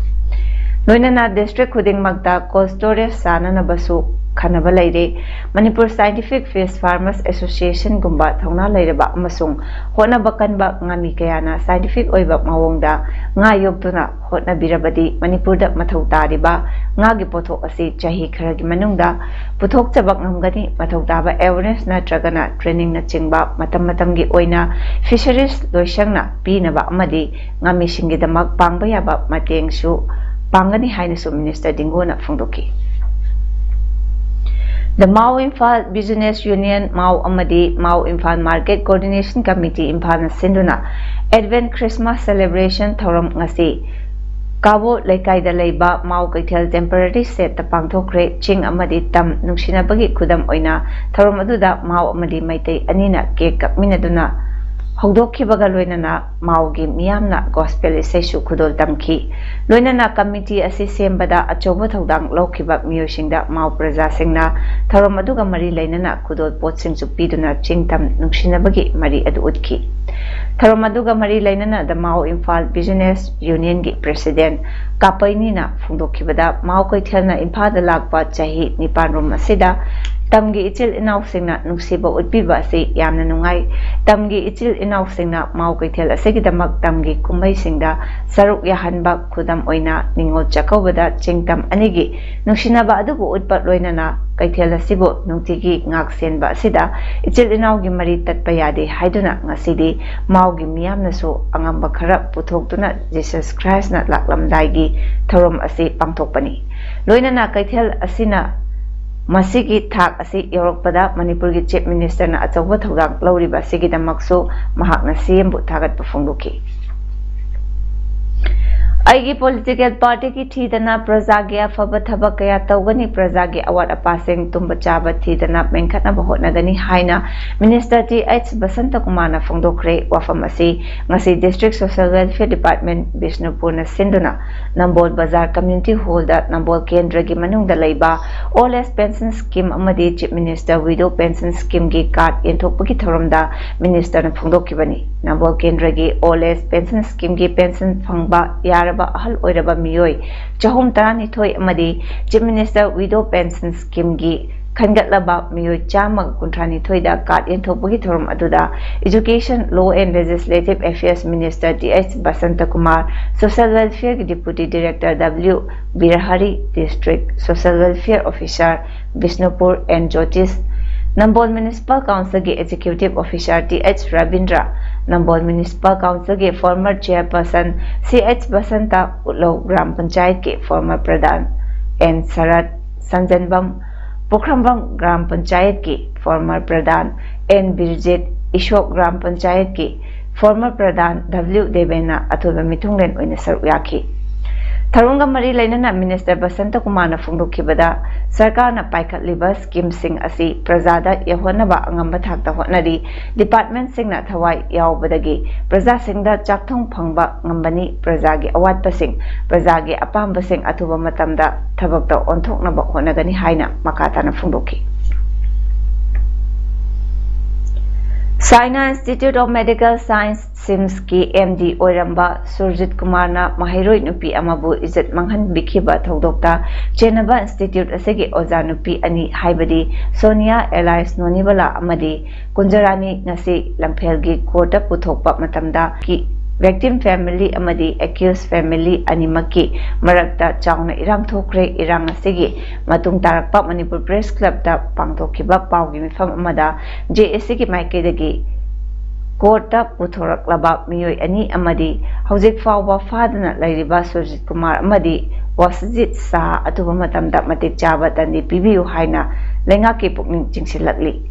ꯂꯣꯏꯅꯅ district ꯈꯨꯗꯤꯡꯃꯛꯇ cold storage ꯁꯥꯅꯅꯕꯁꯨ ꯈꯟꯅꯕ ꯂꯩꯔꯦ꯫ Manipur Scientific Fish Farmers Association ꯒꯨꯝꯕ ꯊꯧꯅꯥ ꯂꯩꯔꯕ ꯑꯃꯁꯨꯡ ꯍꯣꯠꯅꯕ ꯀꯟꯕ ꯉꯥꯃꯤ ꯀꯌꯥꯅ scientific ꯑꯣꯏꯕ ꯃꯑꯣꯡꯗ ꯉꯥ ꯌꯣꯛꯇꯨꯅ ꯍꯣꯠꯅꯕꯤꯔꯕꯗꯤ ꯃꯅꯤꯄꯨꯔꯗ ꯃꯊꯧ ꯇꯥꯔꯤꯕ ꯉꯥꯒꯤ ꯄꯣꯠꯊꯣꯛ ꯑꯁꯤ ꯆꯍꯤ ꯈꯔꯒꯤ ꯃꯅꯨꯡꯗ ꯄꯨꯊꯣꯛꯆꯕ ꯉꯝꯒꯅꯤ꯫ ꯃꯊꯧ ꯇꯥꯕ awareness ꯅꯠꯇ꯭ꯔꯒꯅ training ꯅꯆꯤꯡꯕ ꯃꯇꯝ ꯃꯇꯝꯒꯤ ꯑꯣꯏꯅ fisheries ꯂꯣꯏꯁꯪꯅ ꯄꯤꯅꯕ ꯑꯃꯗꯤ ꯉꯥꯃꯤꯁꯤꯡꯒꯤꯗꯃꯛ ꯄꯥꯡꯕ ꯌꯥꯕ ꯃꯇꯦꯡꯁꯨ ꯄꯥꯡꯒꯅꯤ ꯍꯥꯏꯅꯁꯨ Minister ꯗꯤꯡꯒꯣꯅ ꯐꯣꯡꯗꯣꯛꯈꯤ꯫ The Mao Imphal Business Union, ꯃꯥꯎ, ꯑꯃꯗꯤ ꯃꯥꯎ ꯏꯝꯐꯥꯜ Market Coordination Committee, ꯏꯝꯐꯥꯜꯅ ꯁꯤꯟꯗꯨꯅ Advent Christmas Celebration ꯊꯧꯔꯝ ꯉꯁꯤ ꯀꯥꯕꯣ ꯂꯩꯀꯥꯏꯗ ꯂꯩꯕ ꯃꯥꯎ ꯀꯩꯊꯦꯜ temporary shed ꯇ ꯄꯥꯡꯊꯣꯛꯈ꯭ꯔꯦ꯫ ꯆꯤꯡ ꯑꯃꯗꯤ ꯇꯝ ꯅꯨꯡꯁꯤꯅꯕꯒꯤ ꯈꯨꯗꯝ ꯑꯣꯏꯅ ꯊꯧꯔꯝ ꯑꯗꯨꯗ ꯃꯥꯎ ꯑꯃꯗꯤ ꯃꯩꯇꯩ ꯑꯅꯤꯅ cake ꯀꯛꯃꯤꯟꯅꯗꯨꯅ ꯍꯧꯗꯣꯛꯈꯤꯕꯒ ꯂꯣꯏꯅꯅ ꯃꯥꯎꯒꯤ ꯃꯤꯌꯥꯝꯅ gospel ꯏꯁꯩꯁꯨ ꯈꯨꯗꯣꯜ ꯇꯝꯈꯤ꯫ ꯂꯣꯏꯅꯅ committee ꯑꯁꯤ ꯁꯦꯝꯕꯗ ꯑꯆꯧꯕ ꯊꯧꯗꯥꯡ ꯂꯧꯈꯤꯕ ꯃꯤꯑꯣꯏꯁꯤꯡꯗ ꯃꯥꯎ ꯄ꯭ꯔꯖꯥꯁꯤꯡꯅ ꯊꯧꯔꯝ ꯑꯗꯨꯒ ꯃꯔꯤ ꯂꯩꯅꯅ ꯈꯨꯗꯣꯜ ꯄꯣꯠꯁꯤꯡꯁꯨ ꯄꯤꯗꯨꯅ ꯆꯤꯡ ꯇꯝ ꯅꯨꯡꯁꯤꯅꯕꯒꯤ ꯃꯔꯤ ꯑꯗꯨ ꯎꯠꯈꯤ꯫ ꯊꯧꯔꯝ ꯑꯗꯨꯒ ꯃꯔꯤ ꯂꯩꯅꯅ The Mao Imphal Business Union ꯒꯤ president ꯀꯥꯄꯩꯅꯤꯅ ꯐꯣꯡꯗꯣꯛꯈꯤꯕꯗ, ꯃꯥꯎ ꯀꯩꯊꯦꯜꯅ ꯏꯝꯐꯥꯜꯗ ꯂꯥꯛꯄ ꯆꯍꯤ ꯅꯤꯄꯥꯟ ꯔꯣꯝ ꯑꯁꯤꯗ ꯇꯝꯒꯤ ꯏꯆꯤꯜ ꯏꯅꯥꯎꯁꯤꯡꯅ ꯅꯨꯡꯁꯤꯕ ꯎꯠꯄꯤꯕ ꯑꯁꯤ ꯌꯥꯝꯅ ꯅꯨꯡꯉꯥꯏ꯫ ꯇꯝꯒꯤ ꯏꯆꯤꯜ ꯏꯅꯥꯎꯁꯤꯡꯅ ꯃꯥꯎ ꯀꯩꯊꯦꯜ ꯑꯁꯤꯒꯤꯗꯃꯛ ꯇꯝꯒꯤ ꯀꯨꯝꯍꯩꯁꯤꯡꯗ ꯁꯔꯨꯛ ꯌꯥꯍꯟꯕ ꯈꯨꯗꯝ ꯑꯣꯏꯅ ꯅꯤꯉꯣꯜ ꯆꯥꯛꯀꯧꯕꯗ ꯆꯤꯡ ꯇꯝ ꯑꯅꯤꯒꯤ ꯅꯨꯡꯁꯤꯅꯕ ꯑꯗꯨꯕꯨ ꯎꯠꯄ ꯂꯣꯏꯅꯅ ꯀꯩꯊꯦꯜ ꯑꯁꯤꯕꯨ ꯅꯨꯡꯇꯤꯒꯤ ꯉꯥꯛ ꯁꯦꯟꯕ ꯑꯁꯤꯗ ꯏꯆꯤꯜ ꯏꯅꯥꯎꯒꯤ ꯃꯔꯤ ꯇꯠꯄ ꯌꯥꯗꯦ ꯍꯥꯏꯗꯨꯅ ꯉꯁꯤꯗꯤ ꯃꯥꯎꯒꯤ ꯃꯤꯌꯥꯝꯅꯁꯨ ꯑꯉꯝꯕ ꯈꯔ ꯄꯨꯊꯣꯛꯇꯨꯅ Jesus Christ ꯅ ꯂꯥꯛꯂꯝꯗꯥꯏꯒꯤ ꯊꯧꯔꯝ ꯑꯁꯤ ꯄꯥꯡꯊꯣꯛꯄꯅꯤ꯫ ꯂꯣꯏꯅꯅ ꯀꯩꯊꯦꯜ ꯑꯁꯤꯅ ꯃꯁꯤꯒꯤ ꯊꯥꯛ ꯑꯁꯤ ꯌꯧꯔꯛꯄꯗ ꯃꯅꯤꯄꯨꯔꯒꯤ Chief Minister ꯅ ꯑꯆꯧꯕ ꯊꯧꯗꯥꯡ ꯂꯧꯔꯤꯕ ꯑꯁꯤꯒꯤꯗꯃꯛꯁꯨ ꯃꯍꯥꯛꯅ C M ꯕꯨ ꯊꯥꯒꯠꯄ ꯐꯣꯡꯗꯣꯛꯈꯤ꯫ ꯑꯩꯒꯤ political party ꯒꯤ ꯊꯤꯗꯅ ꯄ꯭ꯔꯖꯥꯒꯤ ꯑꯐꯕ ꯊꯕꯛ ꯀꯌꯥ ꯇꯧꯒꯅꯤ, ꯄ꯭ꯔꯖꯥꯒꯤ ꯑꯋꯥꯠ ꯑꯄꯥꯁꯤꯡ ꯇꯨꯝꯕ ꯆꯥꯕ ꯊꯤꯗꯅ ꯃꯦꯟꯈꯠꯅꯕ ꯍꯣꯠꯅꯒꯅꯤ ꯍꯥꯏꯅ Minister T H ꯕꯁꯟꯇꯀꯨꯃꯥꯔꯅ ꯐꯣꯡꯗꯣꯛꯈ꯭ꯔꯦ꯫ ꯋꯥꯐꯝ ꯑꯁꯤ ꯉꯁꯤ District Social Welfare Department ꯕꯤꯁꯅꯨꯄꯨꯔꯅ ꯁꯤꯟꯗꯨꯅ ꯅꯝꯕꯣꯜ ꯕꯖꯥꯔ Community Hall ꯗ ꯅꯝꯕꯣꯜ ꯀꯦꯟꯗ꯭ꯔꯒꯤ ꯃꯅꯨꯡꯗ ꯂꯩꯕ Old Age Pension Scheme ꯑꯃꯗꯤ Chief Minister Widow Pension Scheme ꯒꯤ card ꯌꯦꯟꯊꯣꯛꯄꯒꯤ ꯊꯧꯔꯝꯗ Minister ꯅ ꯐꯣꯡꯗꯣꯛꯈꯤꯕꯅꯤ꯫ ꯅꯝꯕꯣꯜ ꯀꯦꯟꯗ꯭ꯔꯒꯤ Old Age Pension Scheme ꯒꯤ pension ꯐꯪꯕ ꯌꯥꯔꯕ ꯑꯍꯜ ꯑꯣꯏꯔꯕ ꯃꯤꯑꯣꯏ ꯆꯍꯨꯝ ꯇꯔꯥꯅꯤꯊꯣꯏ ꯑꯃꯗꯤ Chief Minister Widow Pension Scheme ꯒꯤ ꯈꯟꯒꯠꯂꯕ ꯃꯤꯑꯣꯏ ꯆꯥꯝꯃꯒ ꯀꯨꯟꯊ꯭ꯔꯥꯅꯤꯊꯣꯏꯗ card ꯌꯦꯟꯊꯣꯛꯄꯒꯤ ꯊꯧꯔꯝ ꯑꯗꯨꯗ Education, Law and Legislative Affairs Minister T H ꯕꯁꯟꯇꯀꯨꯃꯥꯔ, Social Welfare ꯒꯤ Deputy Director W Birahari, District Social Welfare Officer Bishnupur N ꯖꯣꯇꯤꯁ, ꯅꯝꯕꯣꯜ Municipal Council ꯒꯤ Executive Officer T H Rabindra, ꯅꯝꯕꯣꯜ Municipal Council ꯒꯤ former Chairperson C H Basanta, Utlou ꯒ꯭ꯔꯥꯝ ꯄꯟꯆꯥꯌꯠꯀꯤ former ꯄ꯭ꯔꯙꯥꯟ N Sarat, Sanjenbam Pukhrambam ꯒ꯭ꯔꯥꯝ ꯄꯟꯆꯥꯌꯠꯀꯤ former ꯄ꯭ꯔꯙꯥꯟ N Birjit, Ishok ꯒ꯭ꯔꯥꯝ ꯄꯟꯆꯥꯌꯠꯀꯤ former ꯄ꯭ꯔꯙꯥꯟ ꯗꯕ꯭ꯂꯤꯎ ꯗꯦꯕꯦꯟꯅ ꯑꯊꯣꯏꯕ ꯃꯤꯊꯨꯡꯂꯦꯟ ꯑꯣꯏꯅ ꯁꯔꯨꯛ ꯌꯥꯈꯤ꯫ ꯊꯧꯔꯝꯒ ꯃꯔꯤ ꯂꯩꯅꯅ ꯃꯤꯅꯤꯁꯇꯔ ꯕꯁꯟꯇ ꯀꯨꯃꯥꯔꯅ ꯐꯣꯡꯗꯣꯛꯈꯤꯕꯗ, ꯁꯔꯀꯥꯔꯅ ꯄꯥꯏꯈꯠꯂꯤꯕ ꯁ꯭ꯀꯤꯝꯁꯤꯡ ꯑꯁꯤ ꯄ꯭ꯔꯖꯥꯗ ꯌꯧꯍꯟꯅꯕ ꯑꯉꯝꯕ ꯊꯥꯛꯇ ꯍꯣꯠꯅꯔꯤ꯫ ꯗꯤꯄꯥꯔꯠꯃꯦꯟꯁꯤꯡꯅ ꯊꯋꯥꯏ ꯌꯥꯎꯕꯗꯒꯤ ꯄ꯭ꯔꯖꯥꯁꯤꯡꯗ ꯆꯥꯛꯊꯨꯡ ꯐꯪꯕ ꯉꯝꯕꯅꯤ꯫ ꯄ꯭ꯔꯖꯥꯒꯤ ꯑꯋꯥꯠꯄꯁꯤꯡ, ꯄ꯭ꯔꯖꯥꯒꯤ ꯑꯄꯥꯝꯕꯁꯤꯡ ꯑꯊꯨꯕ ꯃꯇꯝꯗ ꯊꯕꯛꯇ ꯑꯣꯟꯊꯣꯛꯅꯕ ꯍꯣꯠꯅꯒꯅꯤ ꯍꯥꯏꯅ ꯃꯈꯥ ꯇꯥꯅ ꯐꯣꯡꯗꯣꯛꯈꯤ꯫ Saina Institute of Medical Science, ꯁꯤꯝꯁꯀꯤ ꯑꯦꯝ ꯗꯤ ꯑꯣꯏꯔꯝꯕ ꯁꯨꯔꯖꯤꯠ ꯀꯨꯃꯥꯔꯅ ꯃꯍꯩꯔꯣꯏ ꯅꯨꯄꯤ ꯑꯃꯕꯨ ꯏꯖꯠ ꯃꯥꯡꯍꯟꯕꯤꯈꯤꯕ ꯊꯧꯗꯣꯛꯇ ꯆꯦꯟꯅꯕ ꯏꯟꯁꯇꯤꯇ꯭ꯌꯨꯠ ꯑꯁꯤꯒꯤ ꯑꯣꯖꯥ ꯅꯨꯄꯤ ꯑꯅꯤ, ꯍꯥꯏꯕꯗꯤ ꯁꯣꯅꯤꯌꯥ ꯑꯦꯂꯥꯏꯁ ꯅꯣꯅꯤꯕꯂꯥ ꯑꯃꯗꯤ ꯀꯨꯟꯖꯔꯥꯅꯤ, ꯉꯁꯤ ꯂꯝꯐꯦꯜꯒꯤ ꯀꯣꯔꯠꯇ ꯄꯨꯊꯣꯛꯄ ꯃꯇꯝꯗ, ꯀꯤ-, victim family ꯑꯃꯗꯤ accused family ꯑꯅꯤꯃꯛꯀꯤ ꯃꯔꯛꯇ ꯆꯥꯎꯅ ꯏꯔꯥꯡ ꯊꯣꯛꯈ꯭ꯔꯦ꯫ ꯏꯔꯥꯡ ꯑꯁꯤꯒꯤ ꯃꯇꯨꯡ ꯇꯥꯔꯛꯄ ꯃꯅꯤꯄꯨꯔ ꯄ꯭ꯔꯦꯁ ꯀ꯭ꯂꯕꯇ ꯄꯥꯡꯊꯣꯛꯈꯤꯕ ꯄꯥꯎꯒꯤ ꯃꯤꯐꯝ ꯑꯃꯗ ꯖꯦ ꯑꯦ ꯁꯤꯒꯤ ꯃꯥꯏꯀꯩꯗꯒꯤ ꯀꯣꯔꯠꯇ ꯄꯨꯊꯣꯔꯛꯂꯕ ꯃꯤꯑꯣꯏ ꯑꯅꯤ ꯑꯃꯗꯤ ꯍꯧꯖꯤꯛ ꯐꯥꯎꯕ ꯐꯥꯗꯅ ꯂꯩꯔꯤꯕ ꯁꯨꯔꯖꯤꯠ ꯀꯨꯃꯥꯔ ꯑꯃꯗꯤ ꯋꯥꯁꯖꯤꯠ ꯁꯥꯍ ꯑꯊꯨꯕ ꯃꯇꯝꯗ ꯃꯇꯤꯛ ꯆꯥꯕ ꯗꯟꯗꯤ ꯄꯤꯕꯤꯌꯨ ꯍꯥꯏꯅ ꯂꯩꯉꯥꯛꯀꯤ ꯄꯨꯛꯅꯤꯡ ꯆꯤꯡꯁꯤꯜꯂꯛꯂꯤ꯫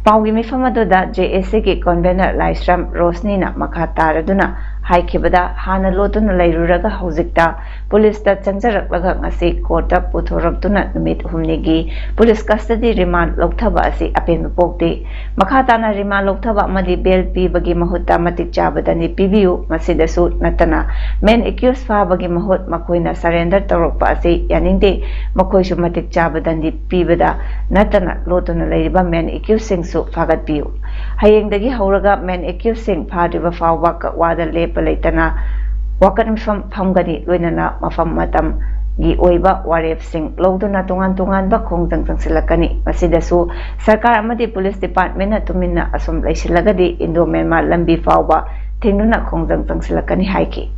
ꯄꯥꯎꯒꯤ ꯃꯤꯐꯝ ꯑꯗꯨꯗ ꯖꯦ ꯑꯦ ꯁꯤꯒꯤ convener ꯂꯥꯏꯁ꯭ꯔꯝ ꯔꯣꯁꯅꯤꯅ ꯃꯈꯥ ꯇꯥꯔꯗꯨꯅ ꯍꯥꯏꯈꯤꯕꯗ, ꯍꯥꯟꯅ ꯂꯣꯠꯇꯨꯅ ꯂꯩꯔꯨꯔꯒ ꯍꯧꯖꯤꯛꯇ ꯄꯨꯂꯤꯁꯇ ꯆꯪꯖꯔꯛꯂꯒ ꯉꯁꯤ ꯀꯣꯔꯠꯇ ꯄꯨꯊꯣꯔꯛꯇꯨꯅ ꯅꯨꯃꯤꯠ ꯍꯨꯝꯅꯤꯒꯤ ꯄꯨꯂꯤꯁ custody remand ꯂꯧꯊꯕ ꯑꯁꯤ ꯑꯄꯦꯟꯕ ꯄꯣꯛꯇꯦ꯫ ꯃꯈꯥ ꯇꯥꯅ remand ꯂꯧꯊꯕ ꯑꯃꯗꯤ bail ꯄꯤꯕꯒꯤ ꯃꯍꯨꯠꯇ ꯃꯇꯤꯛ ꯆꯥꯕ ꯗꯟꯗꯤ ꯄꯤꯕꯤꯌꯨ꯫ ꯃꯁꯤꯗꯁꯨ ꯅꯠꯇꯅ main accused ꯐꯥꯕꯒꯤ ꯃꯍꯨꯠ ꯃꯈꯣꯏꯅ surrender ꯇꯧꯔꯛꯄ ꯑꯁꯤ ꯌꯥꯅꯤꯡꯗꯦ꯫ ꯃꯈꯣꯏꯁꯨ ꯃꯇꯤꯛ ꯆꯥꯕ ꯗꯟꯗꯤ ꯄꯤꯕꯗ ꯅꯠꯇꯅ ꯂꯣꯠꯇꯨꯅ ꯂꯩꯔꯤꯕ main accusedꯁꯤꯡꯁꯨ ꯐꯥꯒꯠꯄꯤꯌꯨ꯫ ꯍꯌꯦꯡꯗꯒꯤ ꯍꯧꯔꯒ main accusedꯁꯤꯡ ꯐꯥꯗ꯭ꯔꯤꯕ ꯐꯥꯎꯕ ꯀꯛꯋꯥꯗ ꯂꯦꯞꯄ ꯂꯩꯇꯅ ꯋꯥꯀꯠ ꯃꯤꯐꯝ ꯐꯝꯒꯅꯤ, ꯂꯣꯏꯅꯅ ꯃꯐꯝ ꯃꯇꯝꯒꯤ ꯑꯣꯏꯕ ꯋꯥꯔꯦꯞꯁꯤꯡ ꯂꯧꯗꯨꯅ ꯇꯣꯉꯥꯟ ꯇꯣꯉꯥꯟꯕ ꯈꯣꯡꯖꯪ ꯆꯪꯁꯤꯜꯂꯛꯀꯅꯤ꯫ ꯃꯁꯤꯗꯁꯨ ꯁꯔꯀꯥꯔ ꯑꯃꯗꯤ ꯄꯨꯂꯤꯁ ꯗꯤꯄꯥꯔꯠꯃꯦꯟꯅ ꯇꯨꯃꯤꯟꯅ ꯑꯁꯨꯝ ꯂꯩꯁꯤꯜꯂꯒꯗꯤ ꯏꯟꯗꯣ ꯃ꯭ꯌꯥꯟꯃꯥꯔ ꯂꯝꯕꯤ ꯐꯥꯎꯕ ꯊꯤꯡꯗꯨꯅ ꯈꯣꯡꯖꯪ ꯆꯪꯁꯤꯜꯂꯛꯀꯅꯤ ꯍꯥꯏꯈꯤ꯫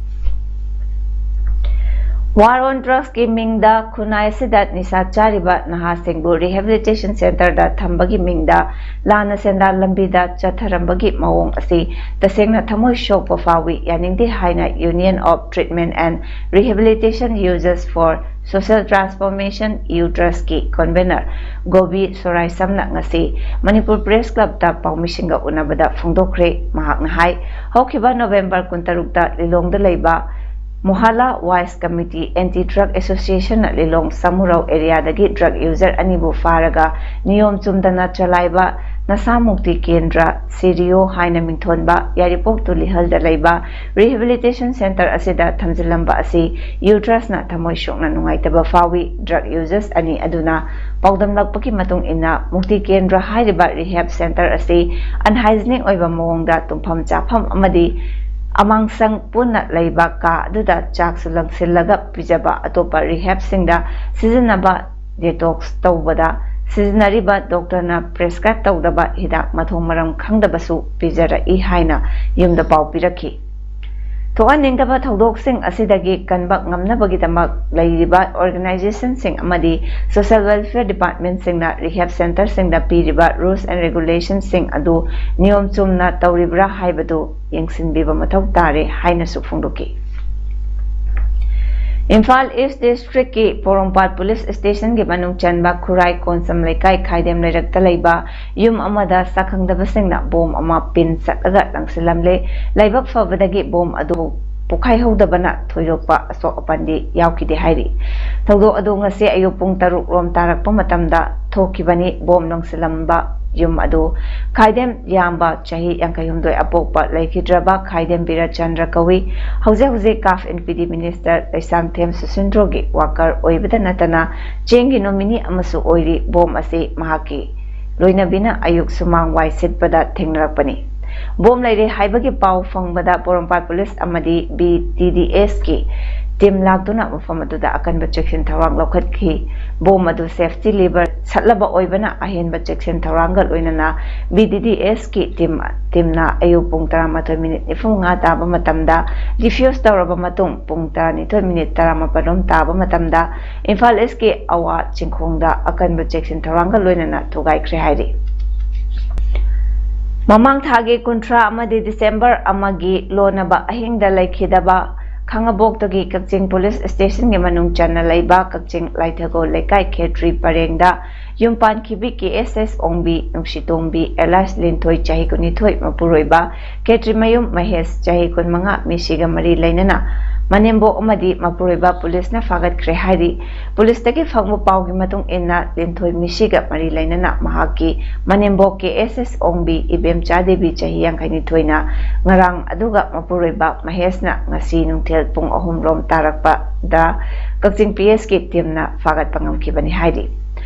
War on Drugsꯀꯤ ꯃꯤꯡꯗ ꯈꯨꯟꯅꯥꯏ ꯑꯁꯤꯗ ꯅꯤꯁꯥ ꯆꯥꯔꯤꯕ ꯅꯍꯥꯁꯤꯡꯕꯨ rehabilitation centreꯗ ꯊꯝꯕꯒꯤ ꯃꯤꯡꯗ ꯂꯥꯟꯅ ꯁꯦꯟꯗꯥꯟ ꯂꯝꯕꯤꯗ ꯆꯠꯊꯔꯝꯕꯒꯤ ꯃꯑꯣꯡ ꯑꯁꯤ ꯇꯁꯦꯡꯅ ꯊꯃꯣꯏ ꯁꯣꯛꯄ ꯐꯥꯎꯏ, ꯌꯥꯅꯤꯡꯗꯦ ꯍꯥꯏꯅ Union of Treatment and Rehabilitation Users for Social Transformation Youth Trustꯀꯤ convener ꯒꯣꯕꯤ ꯁꯣꯔꯥꯏꯁꯝꯅ ꯉꯁꯤ ꯃꯅꯤꯄꯨꯔ Press Clubꯇ ꯄꯥꯎꯃꯤꯁꯤꯡꯒ ꯎꯅꯕꯗ ꯐꯣꯡꯗꯣꯛꯈ꯭ꯔꯦ꯫ ꯃꯍꯥꯛꯅ ꯍꯥꯏ, ꯍꯧꯈꯤꯕ November ꯀꯨꯟꯇꯔꯨꯛꯇ ꯂꯤꯂꯣꯡꯗ ꯂꯩꯕ ꯃꯣꯍꯥꯂꯥ Vice Committee Anti Drug Associationꯅ ꯂꯤꯂꯣꯡ ꯁꯥꯃꯨꯔꯧ areaꯗꯒꯤ drug user ꯑꯅꯤꯕꯨ ꯐꯥꯔꯒ ꯅꯤꯌꯣꯝ ꯆꯨꯝꯗꯅ ꯆꯂꯥꯏꯕ ꯅꯁꯥ ꯃꯨꯛꯇꯤ ꯀꯦꯟꯗ꯭ꯔ, ꯁꯤꯔꯤꯌꯣ ꯍꯥꯏꯅ ꯃꯤꯡꯊꯣꯟꯕ ꯌꯥꯏꯔꯤꯄꯣꯛ ꯇꯨꯂꯤꯍꯜꯗ ꯂꯩꯕ rehabilitation center ꯑꯁꯤꯗ ꯊꯝꯖꯤꯜꯂꯝꯕ ꯑꯁꯤ Youth Trustꯅ ꯊꯃꯣꯏ ꯁꯣꯛꯅ ꯅꯨꯡꯉꯥꯏꯇꯕ ꯐꯥꯎꯏ꯫ Drug users ꯑꯅꯤ ꯑꯗꯨꯅ ꯄꯥꯎꯗꯝꯂꯛꯄꯒꯤ ꯃꯇꯨꯡ ꯏꯟꯅ, ꯃꯨꯛꯇꯤ ꯀꯦꯟꯗ꯭ꯔ ꯍꯥꯏꯔꯤꯕ rehab center ꯑꯁꯤ unhygienic ꯑꯣꯏꯕ ꯃꯑꯣꯡꯗ ꯇꯨꯝꯐꯝ ꯆꯥꯐꯝ ꯑꯃꯗꯤ ꯑꯃꯥꯡꯁꯪ ꯄꯨꯟꯅ ꯂꯩꯕ ꯀꯥ ꯑꯗꯨꯗ ꯆꯥꯛꯁꯨ ꯂꯪꯁꯤꯜꯂꯒ ꯄꯤꯖꯕ, ꯑꯇꯣꯞꯄ rehabꯁꯤꯡꯗ ꯁꯤꯖꯤꯟꯅꯕ detox ꯇꯧꯕꯗ ꯁꯤꯖꯤꯟꯅꯔꯤꯕ doctorꯅ prescribe ꯇꯧꯗꯕ ꯍꯤꯗꯥꯛ ꯃꯊꯣꯡ ꯃꯔꯝ ꯈꯪꯗꯕꯁꯨ ꯄꯤꯖꯔꯛꯏ ꯍꯥꯏꯅ ꯌꯨꯝꯗ ꯄꯥꯎ ꯄꯤꯔꯛꯈꯤ꯫ ꯊꯣꯛꯍꯟꯅꯤꯡꯗꯕ ꯊꯧꯗꯣꯛꯁꯤꯡ ꯑꯁꯤꯗꯒꯤ ꯀꯟꯕ ꯉꯝꯅꯕꯒꯤꯗꯃꯛ ꯂꯩꯔꯤꯕ organizationꯁꯤꯡ ꯑꯃꯗꯤ social welfare departmentꯁꯤꯡꯅ rehab centreꯁꯤꯡꯗ ꯄꯤꯔꯤꯕ rules and regulationꯁꯤꯡ ꯑꯗꯨ ꯅꯤꯌꯣꯝ ꯆꯨꯝꯅ ꯇꯧꯔꯤꯕ꯭ꯔꯥ ꯍꯥꯏꯕꯗꯨ ꯌꯦꯡꯁꯤꯟꯕꯤꯕ ꯃꯊꯧ ꯇꯥꯔꯦ ꯍꯥꯏꯅꯁꯨ ꯐꯣꯡꯗꯣꯛꯈꯤ꯫ ꯏꯝꯐꯥꯜ East Districtꯀꯤ ꯄꯣꯔꯣꯝꯄꯥꯠ Police Stationꯒꯤ ꯃꯅꯨꯡ ꯆꯟꯕ ꯈꯨꯔꯥꯏ ꯀꯣꯟꯁꯝ ꯂꯩꯀꯥꯏ ꯈꯥꯏꯗꯦꯝ ꯂꯩꯔꯛꯇ ꯂꯩꯕ ꯌꯨꯝ ꯑꯃꯗ ꯁꯛꯈꯪꯗꯕꯁꯤꯡꯅ bomb ꯑꯃ pin ꯆꯠꯂꯒ ꯂꯪꯁꯤꯜꯂꯝꯂꯦ꯫ ꯂꯥꯏꯕꯛ ꯐꯕꯗꯒꯤ bomb ꯑꯗꯨ ꯄꯣꯈꯥꯏꯍꯧꯗꯕꯅ ꯊꯣꯏꯗꯣꯛꯄ ꯑꯁꯣꯛ ꯑꯄꯟꯗꯤ ꯌꯥꯎꯈꯤꯗꯦ ꯍꯥꯏꯔꯤ꯫ ꯊꯧꯗꯣꯛ ꯑꯗꯨ ꯉꯁꯤ ꯑꯌꯨꯛ ꯄꯨꯡ ꯇꯔꯨꯛ ꯔꯣꯝ ꯇꯥꯔꯛꯄ ꯃꯇꯝꯗ ꯊꯣꯛꯈꯤꯕꯅꯤ꯫ Bomb ꯂꯪꯁꯤꯜꯂꯝꯕ ꯌꯨꯝ ꯑꯗꯨ ꯈꯥꯏꯗꯦꯝ ꯌꯥꯝꯕ ꯆꯍꯤ ꯌꯥꯡꯈꯩ ꯍꯨꯝꯗꯣꯏ ꯑꯄꯣꯛꯄ ꯂꯩꯈꯤꯗ꯭ꯔꯕ ꯈꯥꯏꯗꯦꯝ ꯕꯤꯔꯆꯟꯗ꯭ꯔ ꯀꯧꯏ꯫ ꯍꯧꯖꯤꯛ ꯍꯧꯖꯤꯛ CAF N P D minister Leishangthem ꯁꯨꯁꯤꯟꯗ꯭ꯔꯣꯒꯤ worker ꯑꯣꯏꯕꯗ ꯅꯠꯇꯅ ꯆꯦꯡꯒꯤ nominee ꯑꯃꯁꯨ ꯑꯣꯏꯔꯤ꯫ Bomb ꯑꯁꯤ ꯃꯍꯥꯛꯀꯤ ꯂꯣꯏꯅꯕꯤꯅ ꯑꯌꯨꯛ ꯁꯨꯃꯥꯡ ꯋꯥꯏ ꯁꯤꯠꯄꯗ ꯊꯦꯡꯅꯔꯛꯄꯅꯤ꯫ Bomb ꯂꯩꯔꯦ ꯍꯥꯏꯕꯒꯤ ꯄꯥꯎ ꯐꯪꯕꯗ ꯄꯣꯔꯣꯝꯄꯥꯠ Police ꯑꯃꯗꯤ B T D S ꯀꯤ team ꯂꯥꯛꯇꯨꯅ ꯃꯐꯝ ꯑꯗꯨꯗ ꯑꯀꯟꯕ ꯆꯦꯛꯁꯤꯟ ꯊꯧꯔꯥꯡ ꯂꯧꯈꯠꯈꯤ꯫ Bomb ꯑꯗꯨ safety lever ꯁꯠꯂꯕ ꯑꯣꯏꯕꯅ ꯑꯍꯦꯟꯕ ꯆꯦꯛꯁꯤꯟ ꯊꯧꯔꯥꯡꯒ ꯂꯣꯏꯅꯅ B T D S ꯀꯤ team, teamꯅ ꯑꯌꯨꯛ ꯄꯨꯡ ꯇꯔꯥꯃꯥꯊꯣꯏ minute ꯅꯤꯐꯨ ꯃꯉꯥ ꯇꯥꯕ ꯃꯇꯝꯗ defuse ꯇꯧꯔꯕ ꯃꯇꯨꯡ, ꯄꯨꯡ ꯇꯔꯥꯅꯤꯊꯣꯏ minute ꯇꯔꯥꯃꯥꯄꯜ ꯔꯣꯝ ꯇꯥꯕ ꯃꯇꯝꯗ ꯏꯝꯐꯥꯜ East ꯀꯤ ꯑꯋꯥ ꯆꯤꯡꯈꯣꯡꯗ ꯑꯀꯟꯕ ꯆꯦꯛꯁꯤꯟ ꯊꯧꯔꯥꯡꯒ ꯂꯣꯏꯅꯅ ꯊꯨꯒꯥꯏꯈ꯭ꯔꯦ ꯍꯥꯏꯔꯤ꯫ ꯃꯃꯥꯡ ꯊꯥꯒꯤ ꯀꯨꯟꯊ꯭ꯔꯥ ꯑꯃꯗꯤ December ꯑꯃꯒꯤ ꯂꯣꯟꯅꯕ ꯑꯍꯤꯡꯗ ꯂꯩꯈꯤꯗꯕ ꯈꯥꯉꯕꯣꯛꯇꯒꯤ ꯀꯛꯆꯤꯡ ꯄꯨꯂꯤꯁ ꯁ꯭ꯇꯦꯁꯟꯒꯤ ꯃꯅꯨꯡ ꯆꯟꯅ ꯂꯩꯕ ꯀꯛꯆꯤꯡ ꯂꯥꯏꯊꯒꯣꯜ ꯂꯩꯀꯥꯏ ꯈꯦꯇ꯭ꯔꯤ ꯄꯔꯦꯡꯗ ꯌꯨꯝ ꯄꯥꯟꯈꯤꯕꯤ ꯀꯦ ꯑꯦꯁ ꯑꯦꯁ ꯑꯣꯡꯕꯤ ꯅꯨꯡꯁꯤꯇꯣꯝꯕꯤ ꯑꯦꯂꯥꯏꯁ ꯂꯤꯟꯊꯣꯏ ꯆꯍꯤ ꯀꯨꯟꯅꯤꯊꯣꯏ ꯃꯄꯨꯔꯣꯏꯕ ꯈꯦꯇ꯭ꯔꯤꯃꯌꯨꯝ ꯃꯍꯦꯁ ꯆꯍꯤ ꯀꯨꯟꯃꯉꯥ ꯃꯤꯁꯤꯒ ꯃꯔꯤ ꯂꯩꯅꯅ ꯃꯅꯦꯝꯕꯣꯛ ꯑꯃꯗꯤ ꯃꯄꯨꯔꯣꯏꯕ ꯄꯨꯂꯤꯁꯅ ꯐꯥꯒꯠꯈ꯭ꯔꯦ ꯍꯥꯏꯔꯤ꯫ ꯄꯨꯂꯤꯁꯇꯒꯤ ꯐꯪꯕ ꯄꯥꯎꯒꯤ ꯃꯇꯨꯡ ꯏꯟꯅ ꯂꯤꯟꯊꯣꯏ ꯃꯤꯁꯤꯒ ꯃꯔꯤ ꯂꯩꯅꯅ ꯃꯍꯥꯛꯀꯤ ꯃꯅꯦꯝꯕꯣꯛ ꯀꯦ ꯑꯦꯁ ꯑꯦꯁ ꯑꯣꯡꯕꯤ ꯏꯕꯦꯝꯆꯥ ꯗꯦꯕꯤ ꯆꯍꯤ ꯌꯥꯡꯈꯩꯅꯤꯊꯣꯏꯅ ꯉꯔꯥꯡ ꯑꯗꯨꯒ ꯃꯄꯨꯔꯣꯏꯕ ꯃꯍꯦꯁꯅ ꯉꯁꯤ ꯅꯨꯡꯊꯤꯜ ꯄꯨꯡ ꯑꯍꯨꯝ ꯔꯣꯝ ꯇꯥꯔꯛꯄꯗ ꯀꯛꯆꯤꯡ ꯄꯤ ꯑꯦꯁꯀꯤ ꯇꯤꯝꯅ ꯐꯥꯒꯠꯄ ꯉꯝꯈꯤꯕꯅꯤ ꯍꯥꯏꯔꯤ꯫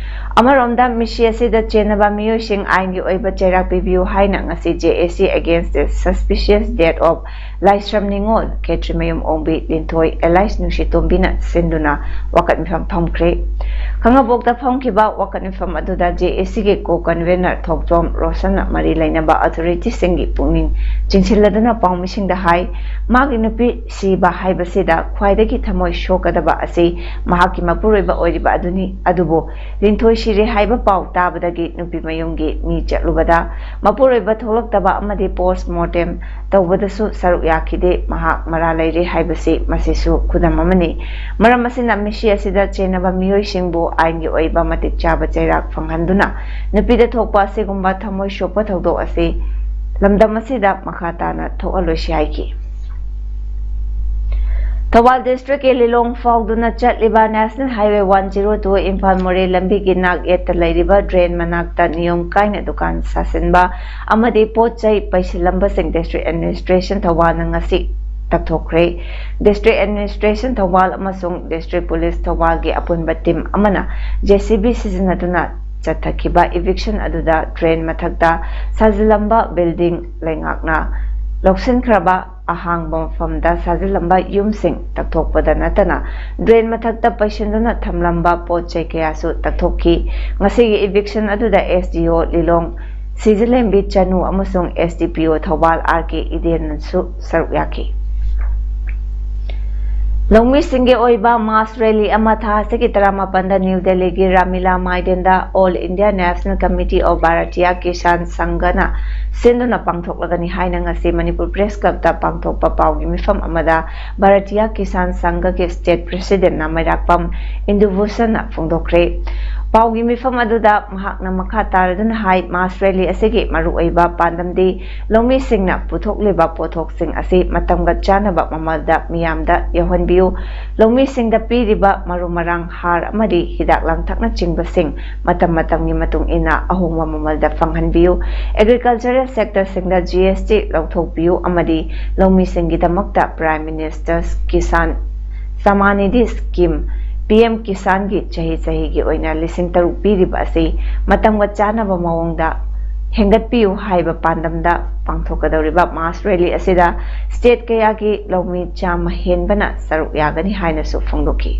ꯑꯃꯔꯣꯝꯗ ꯃꯤꯁꯤ ꯑꯁꯤꯗ ꯆꯦꯟꯅꯕ ꯃꯤꯑꯣꯏꯁꯤꯡ ꯑꯥꯏꯟꯒꯤ ꯑꯣꯏꯕ ꯆꯩꯔꯥꯛ ꯄꯤꯕꯤꯌꯨ ꯍꯥꯏꯅ ꯉꯁꯤ J A C Against the Suspicious Death of ꯂꯥꯏꯁ꯭ꯔꯝ ꯅꯤꯉꯣꯜ, ꯈꯦꯇ꯭ꯔꯤꯃꯌꯨꯝ ꯑꯣꯡꯕꯤ ꯂꯤꯟꯊꯣꯏ ꯑꯦꯂꯥꯏꯁ ꯅꯨꯡꯁꯤꯇꯣꯝꯕꯤꯅ ꯁꯤꯟꯗꯨꯅ ꯋꯥꯀꯠ ꯃꯤꯐꯝ ꯐꯝꯈ꯭ꯔꯦ꯫ ꯈꯥꯉꯕꯣꯛꯇ ꯐꯝꯈꯤꯕ ꯋꯥꯀꯠ ꯃꯤꯐꯝ ꯑꯗꯨꯗ J A Cꯒꯤ ꯀꯣ ꯀꯟꯚꯦꯅꯔ ꯊꯣꯛꯆꯣꯝ ꯔꯣꯁꯟꯅ ꯃꯔꯤ ꯂꯩꯅꯕ ꯑꯣꯊꯣꯔꯤꯇꯤꯁꯤꯡꯒꯤ ꯄꯨꯛꯅꯤꯡ ꯆꯤꯡꯁꯤꯜꯂꯗꯨꯅ ꯄꯥꯎꯃꯤꯁꯤꯡꯗ ꯍꯥꯏ, ꯃꯥꯒꯤ ꯅꯨꯄꯤ ꯁꯤꯕ ꯍꯥꯏꯕꯁꯤꯗ ꯈ꯭ꯋꯥꯏꯗꯒꯤ ꯊꯃꯣꯏ ꯁꯣꯛꯀꯗꯕ ꯑꯁꯤ ꯃꯍꯥꯛꯀꯤ ꯃꯄꯨꯔꯣꯏꯕ ꯑꯣꯏꯔꯤꯕ ꯑꯗꯨꯅꯤ꯫ ꯑꯗꯨꯕꯨ ꯂꯤꯟꯊꯣꯏ ꯁꯤꯔꯦ ꯍꯥꯏꯕ ꯄꯥꯎ ꯇꯥꯕꯗꯒꯤ ꯅꯨꯄꯤ ꯃꯌꯨꯝꯒꯤ ꯃꯤ ꯆꯠꯂꯨꯕꯗ ꯃꯄꯨꯔꯣꯏꯕ ꯊꯣꯛꯂꯛꯇꯕ ꯑꯃꯗꯤ ꯄꯣꯁ ꯃꯣꯔꯇꯦꯝ ꯇꯧꯕꯗꯁꯨ ꯁꯔꯨꯛ ꯌꯥꯈꯤꯗꯦ꯫ ꯃꯍꯥꯛ ꯃꯔꯥ ꯂꯩꯔꯦ ꯍꯥꯏꯕꯁꯤ ꯃꯁꯤꯁꯨ ꯈꯨꯗꯝ ꯑꯃꯅꯤ꯫ ꯃꯔꯝ ꯑꯁꯤꯅ ꯃꯤꯁꯤ ꯑꯁꯤꯗ ꯆꯦꯟꯅꯕ ꯃꯤꯑꯣꯏꯁꯤꯡꯕꯨ ꯑꯥꯏꯟꯒꯤ ꯑꯣꯏꯕ ꯃꯇꯤꯛ ꯆꯥꯕ ꯆꯩꯔꯥꯛ ꯐꯪꯍꯟꯗꯨꯅ ꯅꯨꯄꯤꯗ ꯊꯣꯛꯄ ꯑꯁꯤꯒꯨꯝꯕ ꯊꯃꯣꯏ ꯁꯣꯛꯄ ꯊꯧꯗꯣꯛ ꯑꯁꯤ ꯂꯝꯗꯝ ꯑꯁꯤꯗ ꯃꯈꯥ ꯇꯥꯅ ꯊꯣꯛꯍꯜꯂꯣꯏꯁꯤ ꯍꯥꯏꯈꯤ꯫ ꯊꯧꯕꯥꯜ ꯗꯤꯁꯇ꯭ꯔꯤꯛꯀꯤ ꯂꯤꯂꯣꯡ ꯐꯥꯎꯗꯨꯅ ꯆꯠꯂꯤꯕ National Highway one zero two Imphal ꯃꯣꯔꯦ ꯂꯝꯕꯤꯒꯤ ꯅꯥꯛ ꯌꯦꯠꯇ ꯂꯩꯔꯤꯕ ꯗ꯭ꯔꯦꯟ ꯃꯅꯥꯛꯇ ꯅꯤꯌꯣꯝ ꯀꯥꯏꯅ ꯗꯨꯀꯥꯟ ꯁꯥꯁꯤꯟꯕ ꯑꯃꯗꯤ ꯄꯣꯠ ꯆꯩ ꯄꯩꯁꯤꯜꯂꯝꯕꯁꯤꯡ ꯗꯤꯁꯇ꯭ꯔꯤꯛ ꯑꯦꯗꯃꯤꯅꯤꯁꯇ꯭ꯔꯦꯁꯟ ꯊꯧꯕꯥꯜꯅ ꯉꯁꯤ ꯇꯛꯊꯣꯛꯈ꯭ꯔꯦ꯫ ꯗꯤꯁꯇ꯭ꯔꯤꯛ ꯑꯦꯗꯃꯤꯅꯤꯁꯇ꯭ꯔꯦꯁꯟ ꯊꯧꯕꯥꯜ ꯑꯃꯁꯨꯡ ꯗꯤꯁꯇ꯭ꯔꯤꯛ ꯄꯨꯂꯤꯁ ꯊꯧꯕꯥꯜꯒꯤ ꯑꯄꯨꯟꯕ ꯇꯤꯝ ꯑꯃꯅ J C B ꯁꯤꯖꯤꯟꯅꯗꯨꯅ ꯆꯠꯊꯈꯤꯕ ꯏꯚꯤꯛꯁꯟ ꯑꯗꯨꯗ ꯗ꯭ꯔꯦꯟ ꯃꯊꯛꯇ ꯁꯥꯖꯤꯜꯂꯝꯕ ꯕꯤꯜꯗꯤꯡ ꯂꯩꯉꯥꯛꯅ ꯂꯧꯁꯤꯟꯈ꯭ꯔꯕ ꯑꯍꯥꯡꯕ ꯃꯐꯝꯗ ꯁꯥꯖꯤꯜꯂꯝꯕ ꯌꯨꯝꯁꯤꯡ ꯇꯛꯊꯣꯛꯄꯗ ꯅꯠꯇꯅ ꯗ꯭ꯔꯦꯟ ꯃꯊꯛꯇ ꯄꯩꯁꯤꯟꯗꯨꯅ ꯊꯝꯂꯝꯕ ꯄꯣꯠ ꯆꯩ ꯀꯌꯥꯁꯨ ꯇꯛꯊꯣꯛꯈꯤ꯫ ꯉꯁꯤꯒꯤ ꯏꯚꯤꯛꯁꯟ ꯑꯗꯨꯗ S D O ꯂꯤꯂꯣꯡ ꯁꯤꯖꯂꯦꯝꯕꯤ ꯆꯅꯨ ꯑꯃꯁꯨꯡ S D P O Thoubal R K ꯏꯗꯦꯟꯅꯁꯨ ꯁꯔꯨꯛ ꯌꯥꯈꯤ꯫ ꯂꯧꯃꯤꯁꯤꯡꯒꯤ ꯑꯣꯏꯕ mass rally ꯑꯃ ꯊꯥ ꯑꯁꯤꯒꯤ ꯇꯔꯥꯃꯥꯄꯟꯗ ꯅ꯭ꯌꯨ ꯗꯦꯜꯂꯤꯒꯤ ꯔꯥꯝꯂꯤꯂꯥ ꯃꯥꯏꯗꯥꯟꯗ All India National Committee of Bharatiya Kisan Sanghana ꯁꯤꯟꯗꯨꯅ ꯄꯥꯡꯊꯣꯛꯂꯒꯅꯤ ꯍꯥꯏꯅ ꯉꯁꯤ ꯃꯅꯤꯄꯨꯔ Press Clubꯇ ꯄꯥꯡꯊꯣꯛꯄ ꯄꯥꯎꯒꯤ ꯃꯤꯐꯝ ꯑꯃꯗ ꯚꯥꯔꯇꯤꯌꯥ ꯀꯤꯁꯥꯟ ꯁꯪꯘꯒꯤ state presidentꯅ ꯃꯩꯔꯥꯛꯄꯝ ꯏꯟꯗꯨꯚꯨꯁꯟꯅ ꯐꯣꯡꯗꯣꯛꯈ꯭ꯔꯦ꯫ ꯄꯥꯎꯒꯤ ꯃꯤꯐꯝ ꯑꯗꯨꯗ ꯃꯍꯥꯛꯅ ꯃꯈꯥ ꯇꯥꯔꯗꯨꯅ ꯍꯥꯏ, mass rally ꯑꯁꯤꯒꯤ ꯃꯔꯨꯑꯣꯏꯕ ꯄꯥꯟꯗꯝꯗꯤ ꯂꯧꯃꯤꯁꯤꯡꯅ ꯄꯨꯊꯣꯛꯂꯤꯕ ꯄꯣꯠꯊꯣꯛꯁꯤꯡ ꯑꯁꯤ ꯃꯇꯝꯒ ꯆꯥꯟꯅꯕ ꯃꯃꯜꯗ ꯃꯤꯌꯥꯝꯗ ꯌꯧꯍꯟꯕꯤꯌꯨ, ꯂꯧꯃꯤꯁꯤꯡꯗ ꯄꯤꯔꯤꯕ ꯃꯔꯨ ꯃꯔꯥꯡ, ꯍꯥꯔ ꯑꯃꯗꯤ ꯍꯤꯗꯥꯛ ꯂꯥꯡꯊꯛꯅꯆꯤꯡꯕꯁꯤꯡ ꯃꯇꯝ ꯃꯇꯝꯒꯤ ꯃꯇꯨꯡ ꯏꯟꯅ ꯑꯍꯣꯡꯕ ꯃꯃꯜꯗ ꯐꯪꯍꯟꯕꯤꯌꯨ, agricultural sectorꯁꯤꯡꯗ G S T ꯂꯧꯊꯣꯛꯄꯤꯌꯨ ꯑꯃꯗꯤ ꯂꯧꯃꯤꯁꯤꯡꯒꯤꯗꯃꯛꯇ Prime Minister's Kisan Samman Nidhi Scheme, P M Kisanꯒꯤ ꯆꯍꯤ ꯆꯍꯤꯒꯤ ꯑꯣꯏꯅ ꯂꯤꯁꯤꯡ ꯇꯔꯨꯛ ꯄꯤꯔꯤꯕ ꯑꯁꯤ ꯃꯇꯝꯒ ꯆꯥꯟꯅꯕ ꯃꯑꯣꯡꯗ ꯍꯦꯟꯒꯠꯄꯤꯌꯨ ꯍꯥꯏꯕ ꯄꯥꯟꯗꯝꯗ ꯄꯥꯡꯊꯣꯛꯀꯗꯧꯔꯤꯕ mass rally ꯑꯁꯤꯗ state ꯀꯌꯥꯒꯤ ꯂꯧꯃꯤ ꯆꯥꯝꯃ ꯍꯦꯟꯕꯅ ꯁꯔꯨꯛ ꯌꯥꯒꯅꯤ ꯍꯥꯏꯅꯁꯨ ꯐꯣꯡꯗꯣꯛꯈꯤ꯫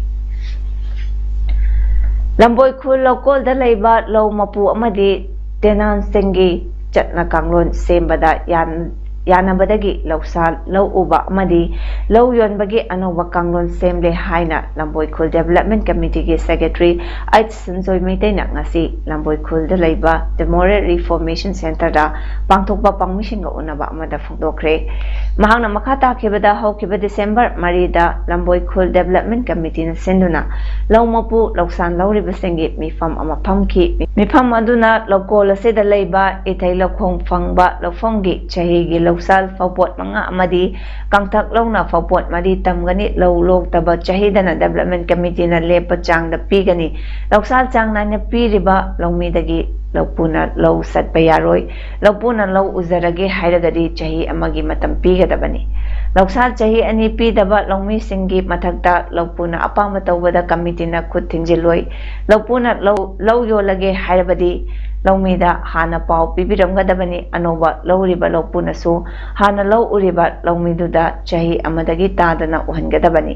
ꯂꯝꯕꯣꯏ ꯈꯨꯜ ꯂꯧꯀꯣꯜꯗ ꯂꯩꯕ ꯂꯧ ꯃꯄꯨ ꯑꯃꯗꯤ tenantꯁꯤꯡꯒꯤ ꯆꯠꯅ ꯀꯥꯡꯂꯣꯟ ꯁꯦꯝꯕꯗ ꯌꯥꯟ-, ꯌꯥꯅꯕꯗꯒꯤ ꯂꯧꯁꯥ ꯂꯧ ꯎꯕ ꯑꯃꯗꯤ ꯂꯧ ꯌꯣꯟꯕꯒꯤ ꯑꯅꯧꯕ ꯀꯥꯡꯂꯣꯟ ꯁꯦꯝꯂꯦ ꯍꯥꯏꯅ ꯂꯝꯕꯣꯏ ꯈꯨꯜ Development Committeeꯒꯤ secretary H ꯁꯟꯖꯣꯏ ꯃꯩꯇꯩꯅ ꯉꯁꯤ ꯂꯝꯕꯣꯏ ꯈꯨꯜꯗ ꯂꯩꯕ The Moral Reformation Centreꯗ ꯄꯥꯡꯊꯣꯛꯄ ꯄꯥꯎꯃꯤꯁꯤꯡꯒ ꯎꯅꯕ ꯑꯃꯗ ꯐꯣꯡꯗꯣꯛꯈ꯭ꯔꯦ꯫ ꯃꯍꯥꯛꯅ ꯃꯈꯥ ꯇꯥꯈꯤꯕꯗ, ꯍꯧꯈꯤꯕ December ꯃꯔꯤꯗ ꯂꯝꯕꯣꯏ ꯈꯨꯜ Development Committeeꯅ ꯁꯤꯟꯗꯨꯅ ꯂꯧ ꯃꯄꯨ ꯂꯧꯁꯥꯟ ꯂꯧꯔꯤꯕꯁꯤꯡꯒꯤ ꯃꯤꯐꯝ ꯑꯃ ꯐꯝꯈꯤ꯫ ꯃꯤꯐꯝ ꯑꯗꯨꯅ ꯂꯧꯀꯣꯜ ꯑꯁꯤꯗ ꯂꯩꯕ ꯏꯊꯩ ꯂꯧꯈꯣꯡ ꯐꯪꯕ ꯂꯧꯐꯝꯒꯤ ꯆꯍꯤꯒꯤ ꯂꯧꯁꯥꯜ ꯐꯧꯄꯣꯠ ꯃꯉꯥ ꯑꯃꯗꯤ ꯀꯥꯡꯊꯛ ꯂꯧꯅ ꯐꯧꯄꯣꯠ ꯃꯔꯤ ꯇꯝꯒꯅꯤ꯫ ꯂꯧ ꯂꯣꯛꯇꯕ ꯆꯍꯤꯗꯅ Development Committeeꯅ ꯂꯦꯞꯄ ꯆꯥꯡꯗ ꯄꯤꯒꯅꯤ꯫ ꯂꯧꯁꯥꯜ ꯆꯥꯡ ꯅꯥꯏꯅ ꯄꯤꯔꯤꯕ ꯂꯧꯃꯤꯗꯒꯤ ꯂꯧꯄꯨꯅ ꯂꯧ ꯆꯠꯄ ꯌꯥꯔꯣꯏ꯫ ꯂꯧꯄꯨꯅ ꯂꯧ ꯎꯖꯔꯒꯦ ꯍꯥꯏꯔꯒꯗꯤ ꯆꯍꯤ ꯑꯃꯒꯤ ꯃꯇꯝ ꯄꯤꯒꯗꯕꯅꯤ꯫ ꯂꯧꯁꯥꯜ ꯆꯍꯤ ꯑꯅꯤ ꯄꯤꯗꯕ ꯂꯧꯃꯤꯁꯤꯡꯒꯤ ꯃꯊꯛꯇ ꯂꯧꯄꯨꯅ ꯑꯄꯥꯝꯕ ꯇꯧꯕꯗ committeeꯅ ꯈꯨꯠ ꯊꯤꯡꯖꯤꯜꯂꯣꯏ꯫ ꯂꯧꯄꯨꯅ ꯂꯧ, ꯂꯧ ꯌꯣꯜꯂꯒꯦ ꯍꯥꯏꯔꯕꯗꯤ ꯂꯧꯃꯤꯗ ꯍꯥꯟꯅ ꯄꯥꯎ ꯄꯤꯕꯤꯔꯝꯒꯗꯕꯅꯤ꯫ ꯑꯅꯧꯕ ꯂꯧꯔꯤꯕ ꯂꯧꯄꯨꯅꯁꯨ ꯍꯥꯟꯅ ꯂꯧ ꯎꯔꯤꯕ ꯂꯧꯃꯤꯗꯨꯗ ꯆꯍꯤ ꯑꯃꯗꯒꯤ ꯇꯥꯗꯅ ꯎꯍꯟꯒꯗꯕꯅꯤ꯫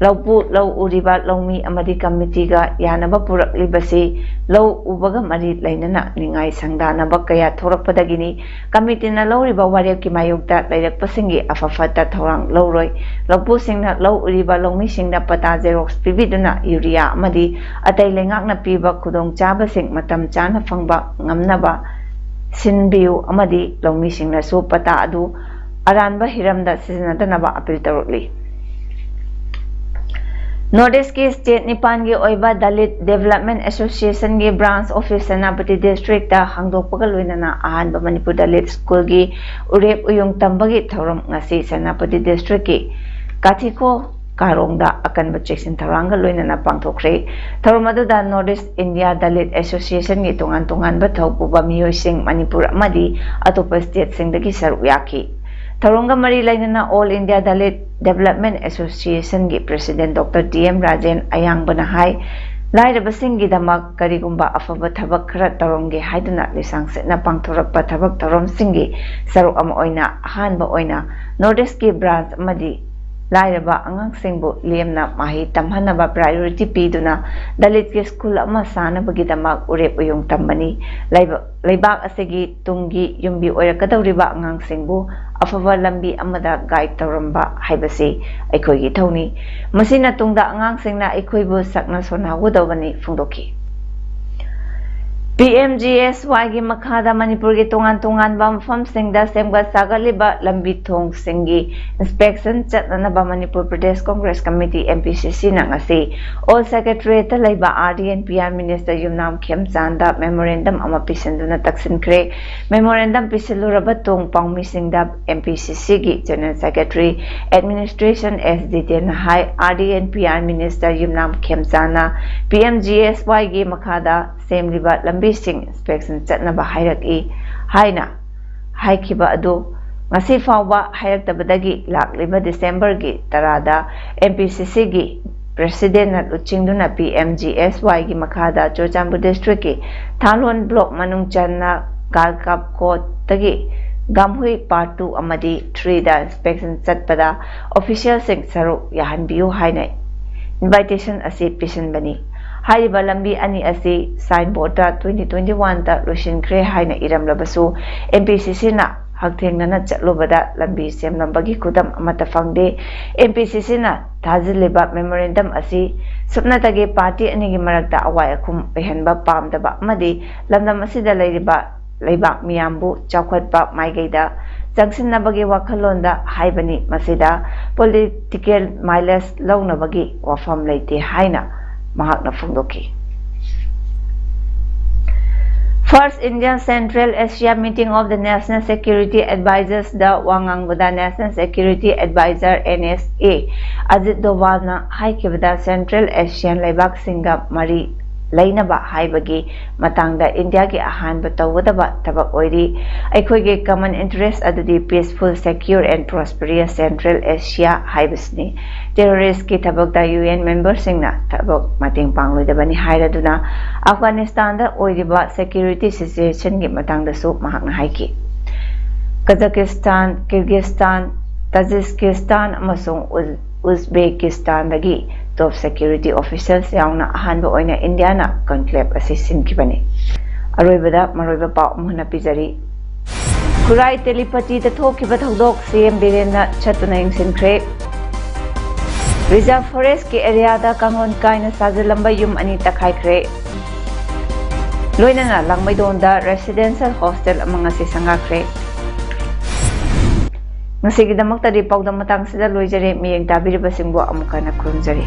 ꯂꯧꯄꯨ ꯂꯧ ꯎꯔꯤꯕ ꯂꯧꯃꯤ ꯑꯃꯗꯤ ꯀꯃꯤꯇꯤꯒ ꯌꯥꯅꯕ ꯄꯨꯔꯛꯂꯤꯕꯁꯤ ꯂꯧ ꯎꯕꯒ ꯃꯔꯤ ꯂꯩꯅꯅ ꯅꯤꯡꯉꯥꯏ ꯁꯪꯗꯥꯅꯕ ꯀꯌꯥ ꯊꯣꯛꯂꯛꯄꯗꯒꯤꯅꯤ꯫ ꯀꯃꯤꯇꯤꯅ ꯂꯧꯔꯤꯕ ꯋꯥꯔꯦꯞꯀꯤ ꯃꯥꯌꯣꯛꯇ ꯂꯩꯔꯛꯄꯁꯤꯡꯒꯤ ꯑꯐ ꯐꯠꯇ ꯊꯧꯔꯥꯡ ꯂꯧꯔꯣꯏ꯫ ꯂꯧꯄꯨꯁꯤꯡꯅ ꯂꯧ ꯎꯔꯤꯕ ꯂꯧꯃꯤꯁꯤꯡꯗ ꯄꯇꯥ ꯖꯦꯔꯣꯛꯁ ꯄꯤꯕꯤꯗꯨꯅ ꯌꯨꯔꯤꯌꯥ ꯑꯃꯗꯤ ꯑꯇꯩ ꯂꯩꯉꯥꯛꯅ ꯄꯤꯕ ꯈꯨꯗꯣꯡꯆꯥꯕꯁꯤꯡ ꯃꯇꯝ ꯆꯥꯅ ꯐꯪꯕ ꯉꯝꯅꯕ ꯁꯤꯟꯕꯤꯌꯨ ꯑꯃꯗꯤ ꯂꯧꯃꯤꯁꯤꯡꯅꯁꯨ ꯄꯇꯥ ꯑꯗꯨ ꯑꯔꯥꯟꯕ ꯍꯤꯔꯝꯗ ꯁꯤꯖꯤꯟꯅꯗꯅꯕ ꯑꯄꯤꯜ ꯇꯧꯔꯛꯂꯤ꯫ ꯅꯣꯔꯠ ꯏꯁꯀꯤ ꯁ꯭ꯇꯦꯠ ꯅꯤꯄꯥꯟꯒꯤ ꯑꯣꯏꯕ ꯗꯂꯤꯠ ꯗꯦꯕꯂꯞꯃꯦꯟ ꯑꯦꯁꯣꯁꯤꯌꯦꯁꯟꯒꯤ ꯕ꯭ꯔꯥꯟꯁ ꯑꯣꯐꯤꯁ ꯁꯦꯅꯥꯄꯇꯤ ꯗꯤꯁꯇ꯭ꯔꯤꯛꯇ ꯍꯥꯡꯗꯣꯛꯄꯒ ꯂꯣꯏꯅꯅ ꯑꯍꯥꯟꯕ ꯃꯅꯤꯄꯨꯔ ꯗꯂꯤꯠ ꯁ꯭ꯀꯨꯜꯒꯤ ꯎꯔꯦꯞ ꯎꯌꯨꯡ ꯇꯝꯕꯒꯤ ꯊꯧꯔꯝ ꯉꯁꯤ ꯁꯦꯅꯥꯄꯇꯤ ꯗꯤꯁꯇ꯭ꯔꯤꯛꯀꯤ ꯀꯥꯊꯤꯈꯣ ꯀꯥꯔꯣꯡꯗ ꯑꯀꯟꯕ ꯆꯦꯛꯁꯤꯟ ꯊꯧꯔꯥꯡꯒ ꯂꯣꯏꯅꯅ ꯄꯥꯡꯊꯣꯛꯈ꯭ꯔꯦ꯫ ꯊꯧꯔꯝ ꯑꯗꯨꯗ ꯅꯣꯔꯠ ꯏꯁ ꯏꯟꯗꯤꯌꯥ ꯗꯂꯤꯠ ꯑꯦꯁꯣꯁꯤꯌꯦꯁꯟꯒꯤ ꯇꯣꯉꯥꯟ ꯇꯣꯉꯥꯟꯕ ꯊꯧꯄꯨꯕ ꯃꯤꯑꯣꯏꯁꯤꯡ ꯃꯅꯤꯄꯨꯔ ꯑꯃꯗꯤ ꯑꯇꯣꯞꯄ ꯁ꯭ꯇꯦꯠꯁꯤꯡꯗꯒꯤ ꯁꯔꯨꯛ ꯌꯥꯈꯤ꯫ ꯊꯧꯔꯝꯒ ꯃꯔꯤ ꯂꯩꯅꯅ ꯑꯣꯜ ꯏꯟꯗꯤꯌꯥ ꯗꯂꯤꯠ ꯗꯦꯕꯂꯞꯃꯦꯟ ꯑꯦꯁꯣꯁꯤꯌꯦꯁꯟꯒꯤ president doctor T M Rajan ꯑꯌꯥꯡꯕꯅ ꯍꯥꯏ, ꯂꯥꯏꯔꯕꯁꯤꯡꯒꯤꯗꯃꯛ ꯀꯔꯤꯒꯨꯝꯕ ꯑꯐꯕ ꯊꯕꯛ ꯈꯔ ꯇꯧꯔꯝꯒꯦ ꯍꯥꯏꯗꯨꯅ ꯂꯤꯁꯥꯡ ꯁꯤꯠꯅ ꯄꯥꯡꯊꯣꯔꯛꯄ ꯊꯕꯛ ꯊꯧꯔꯝꯁꯤꯡꯒꯤ ꯁꯔꯨꯛ ꯑꯃ ꯑꯣꯏꯅ ꯑꯍꯥꯟꯕ ꯑꯣꯏꯅ ꯅꯣꯔꯠ ꯏꯁꯀꯤ ꯕ꯭ꯔꯥꯟꯁ ꯑꯃꯗꯤ ꯂꯥꯏꯔꯕ ꯑꯉꯥꯡꯁꯤꯡꯕꯨ ꯂꯦꯝꯅ ꯃꯍꯩ ꯇꯝꯍꯟꯅꯕ ꯄ꯭ꯔꯥꯏꯌꯣꯔꯤꯇꯤ ꯄꯤꯗꯨꯅ ꯗꯂꯤꯠꯀꯤ ꯁ꯭ꯀꯨꯜ ꯑꯃ ꯁꯥꯅꯕꯒꯤꯗꯃꯛ ꯎꯔꯦꯞ ꯎꯌꯨꯡ ꯇꯝꯕꯅꯤ꯫ ꯂꯩꯕ-, ꯂꯩꯕꯥꯛ ꯑꯁꯤꯒꯤ ꯇꯨꯡꯒꯤ ꯌꯨꯝꯕꯤ ꯑꯣꯏꯔꯛꯀꯗꯧꯔꯤꯕ ꯑꯉꯥꯡꯁꯤꯡꯕꯨ ꯑꯐꯕ ꯂꯝꯕꯤ ꯑꯃꯗ ꯒꯥꯏꯗ ꯇꯧꯔꯝꯕ ꯍꯥꯏꯕꯁꯤ ꯑꯩꯈꯣꯏꯒꯤ ꯏꯊꯧꯅꯤ꯫ ꯃꯁꯤꯅ ꯇꯨꯡꯗ ꯑꯉꯥꯡꯁꯤꯡꯅ ꯑꯩꯈꯣꯏꯕꯨ ꯁꯛꯅ ꯁꯣꯟꯅꯍꯧꯒꯗꯧꯕꯅꯤ ꯐꯣꯡꯗꯣꯛꯈꯤ꯫ ꯄꯤ ꯑꯦꯝ ꯖꯤ ꯑꯦꯁ ꯋꯥꯏꯒꯤ ꯃꯈꯥꯗ ꯃꯅꯤꯄꯨꯔꯒꯤ ꯇꯣꯉꯥꯟ ꯇꯣꯉꯥꯟꯕ ꯃꯐꯝꯁꯤꯡꯗ ꯁꯦꯝꯒꯠ ꯁꯥꯒꯠꯂꯤꯕ ꯂꯝꯕꯤ ꯊꯣꯡꯁꯤꯡꯒꯤ ꯏꯟꯁꯄꯦꯛꯁꯟ ꯆꯠꯅꯅꯕ Manipur Pradesh Congress committee, M P C ꯁꯤꯅ ꯉꯁꯤ ꯑꯣꯜ ꯁꯦꯀ꯭ꯔꯦꯇꯔꯤꯌꯦꯠꯇ ꯂꯩꯕ R D N P R minister Yumnam ꯈꯦꯝꯆꯥꯟꯗ ꯃꯦꯃꯣꯔꯦꯟꯗꯝ ꯑꯃ ꯄꯤꯁꯤꯟꯗꯨꯅ ꯇꯛꯁꯤꯟꯈ꯭ꯔꯦ꯫ ꯃꯦꯃꯣꯔꯦꯟꯗꯝ ꯄꯤꯁꯤꯜꯂꯨꯔꯕ ꯇꯣꯡ ꯄꯥꯎꯃꯤꯁꯤꯡꯗ ꯑꯦꯝ ꯄꯤ ꯁꯤ ꯁꯤꯒꯤ ꯖꯦꯅꯔꯦꯜ ꯁꯦꯀ꯭ꯔꯦꯇꯔꯤ ꯑꯦꯗꯃꯤꯅꯤꯁꯇ꯭ꯔꯦꯁꯟ ꯑꯦꯁ ꯖꯤꯇꯦꯟꯅ ꯍꯥꯏ, R D N P R minister Yumnam ꯈꯦꯝꯆꯥꯟꯅ ꯄꯤ ꯑꯦꯝ ꯖꯤ ꯑꯦꯁ ꯋꯥꯏꯒꯤ ꯃꯈꯥꯗ ꯁꯦꯝꯂꯤꯕ ꯂꯝꯕꯤꯁꯤꯡ ꯏꯟꯁꯄꯦꯛꯁꯟ ꯆꯠꯅꯕ ꯍꯥꯏꯔꯛꯏ ꯍꯥꯏꯅ ꯍꯥꯏꯈꯤꯕ ꯑꯗꯨ ꯉꯁꯤ ꯐꯥꯎꯕ ꯍꯥꯏꯔꯛꯇꯕꯗꯒꯤ ꯂꯥꯛꯂꯤꯕ ꯗꯤꯁꯦꯝꯕꯔꯒꯤ ꯇꯔꯥꯗ ꯑꯦꯝ ꯄꯤ ꯁꯤ ꯁꯤꯒꯤ Presidentꯅ ꯂꯨꯆꯤꯡꯗꯨꯅ P M G S Yꯒꯤ ꯃꯈꯥꯗ ꯆꯨꯔꯆꯥꯟꯄꯨꯔ districtꯀꯤ ꯊꯥꯂꯣꯟ block ꯃꯅꯨꯡ ꯆꯟꯅ ꯒꯥꯜꯀꯥꯞꯀꯣꯠꯇꯒꯤ ꯒꯥꯝꯍꯨꯏ part two ꯑꯃꯗꯤ threeꯗ inspection ꯆꯠꯄꯗ officialꯁꯤꯡ ꯁꯔꯨꯛ ꯌꯥꯍꯟꯕꯤꯌꯨ ꯍꯥꯏꯅ invitation ꯑꯁꯤ ꯄꯤꯁꯤꯟꯕꯅꯤ꯫ ꯍꯥꯏꯔꯤꯕ ꯂꯝꯕꯤ ꯑꯅꯤ ꯑꯁꯤ signboardꯇ twenty twenty-oneꯗ ꯂꯣꯏꯁꯤꯟꯈ꯭ꯔꯦ ꯍꯥꯏꯅ ꯏꯔꯝꯂꯕꯁꯨ, M P C Cꯅ ꯍꯛꯊꯦꯡꯅꯅ ꯆꯠꯂꯨꯕꯗ ꯂꯝꯕꯤ ꯁꯦꯝꯂꯝꯕꯒꯤ ꯈꯨꯗꯝ ꯑꯃꯠꯇ ꯐꯪꯗꯦ꯫ M P C Cꯅ ꯊꯥꯖꯤꯜꯂꯤꯕ memorandum ꯑꯁꯤ ꯁꯨꯞꯅꯇꯒꯤ party ꯑꯅꯤꯒꯤ ꯃꯔꯛꯇ ꯑꯋꯥꯏ ꯑꯈꯨꯝ ꯑꯣꯏꯍꯟꯕ ꯄꯥꯝꯗꯕ ꯑꯃꯗꯤ ꯂꯝꯗꯝ ꯑꯁꯤꯗ ꯂꯩꯔꯤꯕ ꯂꯩꯕꯥꯛ ꯃꯤꯌꯥꯝꯕꯨ ꯆꯥꯎꯈꯠꯄ ꯃꯥꯏꯀꯩꯗ ꯆꯪꯁꯤꯟꯅꯕꯒꯤ ꯋꯥꯈꯜꯂꯣꯟꯗ ꯍꯥꯏꯕꯅꯤ꯫ ꯃꯁꯤꯗ political mileage ꯂꯧꯅꯕꯒꯤ ꯋꯥꯐꯝ ꯂꯩꯇꯦ ꯍꯥꯏꯅ ꯃꯍꯥꯛꯅ ꯐꯣꯡꯗꯣꯛꯈꯤ꯫ First India Central Asia Meeting of the National Security Advisors ꯗ ꯋꯥ ꯉꯥꯡꯕꯗ National Security Advisor, N S A, Ajit ꯗꯣꯚꯥꯜꯅ ꯍꯥꯏꯈꯤꯕꯗ, Central Asian ꯂꯩꯕꯥꯛꯁꯤꯡꯒ ꯃꯔꯤ ꯂꯩꯅꯕ ꯍꯥꯏꯕꯒꯤ ꯃꯇꯥꯡꯗ ꯏꯟꯗꯤꯌꯥꯒꯤ ꯑꯍꯥꯟꯕ ꯇꯧꯒꯗꯕ ꯊꯕꯛ ꯑꯣꯏꯔꯤ꯫ ꯑꯩꯈꯣꯏꯒꯤ common interest ꯑꯗꯨꯗꯤ peaceful, secure and prosperous Central Asia ꯍꯥꯏꯕꯁꯤꯅꯤ꯫ Terroristꯀꯤ ꯊꯕꯛꯇ U N memberꯁꯤꯡꯅ ꯊꯕꯛ ꯃꯇꯦꯡ ꯄꯥꯡꯂꯣꯏꯗꯕꯅꯤ ꯍꯥꯏꯔꯗꯨꯅ, ꯑꯐꯒꯥꯅꯤꯁꯇꯥꯟꯗ ꯑꯣꯏꯔꯤꯕ security situationꯒꯤ ꯃꯇꯥꯡꯗꯁꯨ ꯃꯍꯥꯛꯅ ꯍꯥꯏꯈꯤ꯫ ꯀꯖꯥꯀꯤꯁꯇꯥꯟ, ꯀꯤꯔꯒꯤꯁꯇꯥꯟ, ꯇꯥꯖꯤꯀꯤꯁꯇꯥꯟ ꯑꯃꯁꯨꯡ ꯎꯖ-, ꯎꯖꯕꯦꯀꯤꯁꯇꯥꯟꯗꯒꯤ top security officials ꯌꯥꯎꯅ ꯑꯍꯥꯟꯕ ꯑꯣꯏꯅ ꯏꯟꯗꯤꯌꯥꯅ conclave ꯑꯁꯤ ꯁꯤꯟꯈꯤꯕꯅꯤ꯫ ꯑꯔꯣꯏꯕꯗ ꯃꯔꯨꯑꯣꯏꯕ ꯄꯥꯎ ꯑꯃꯨꯛ ꯍꯟꯅ ꯄꯤꯖꯔꯤ꯫ ꯈꯨꯔꯥꯏ ꯇꯦꯂꯤꯄꯇꯤꯗ ꯊꯣꯛꯈꯤꯕ ꯊꯧꯗꯣꯛ C M ꯕꯤꯔꯦꯟꯅ ꯆꯠꯇꯨꯅ ꯌꯦꯡꯁꯤꯟꯈ꯭ꯔꯦ꯫ Reserve Forestꯀꯤ areaꯗ ꯀꯥꯡꯂꯣꯟ ꯀꯥꯏꯅ ꯁꯥꯖꯤꯜꯂꯝꯕ ꯌꯨꯝ ꯑꯅꯤ ꯇꯛꯈꯥꯏꯈ꯭ꯔꯦ꯫ ꯂꯣꯏꯅꯅ ꯂꯥꯡꯃꯩꯗꯣꯟꯗ residential hostel ꯑꯃ ꯉꯁꯤ ꯁꯪꯒꯥꯈ꯭ꯔꯦ꯫ ꯉꯁꯤꯒꯤꯗꯃꯛꯇꯗꯤ ꯄꯥꯎꯗꯝ ꯃꯇꯥꯡꯁꯤꯗ ꯂꯣꯏꯖꯔꯦ꯫ ꯃꯤꯠꯌꯦꯡ ꯇꯥꯕꯤꯔꯤꯕꯁꯤꯡꯕꯨ ꯑꯃꯨꯛ ꯍꯟꯅ ꯈꯨꯔꯨꯝꯖꯔꯤ꯫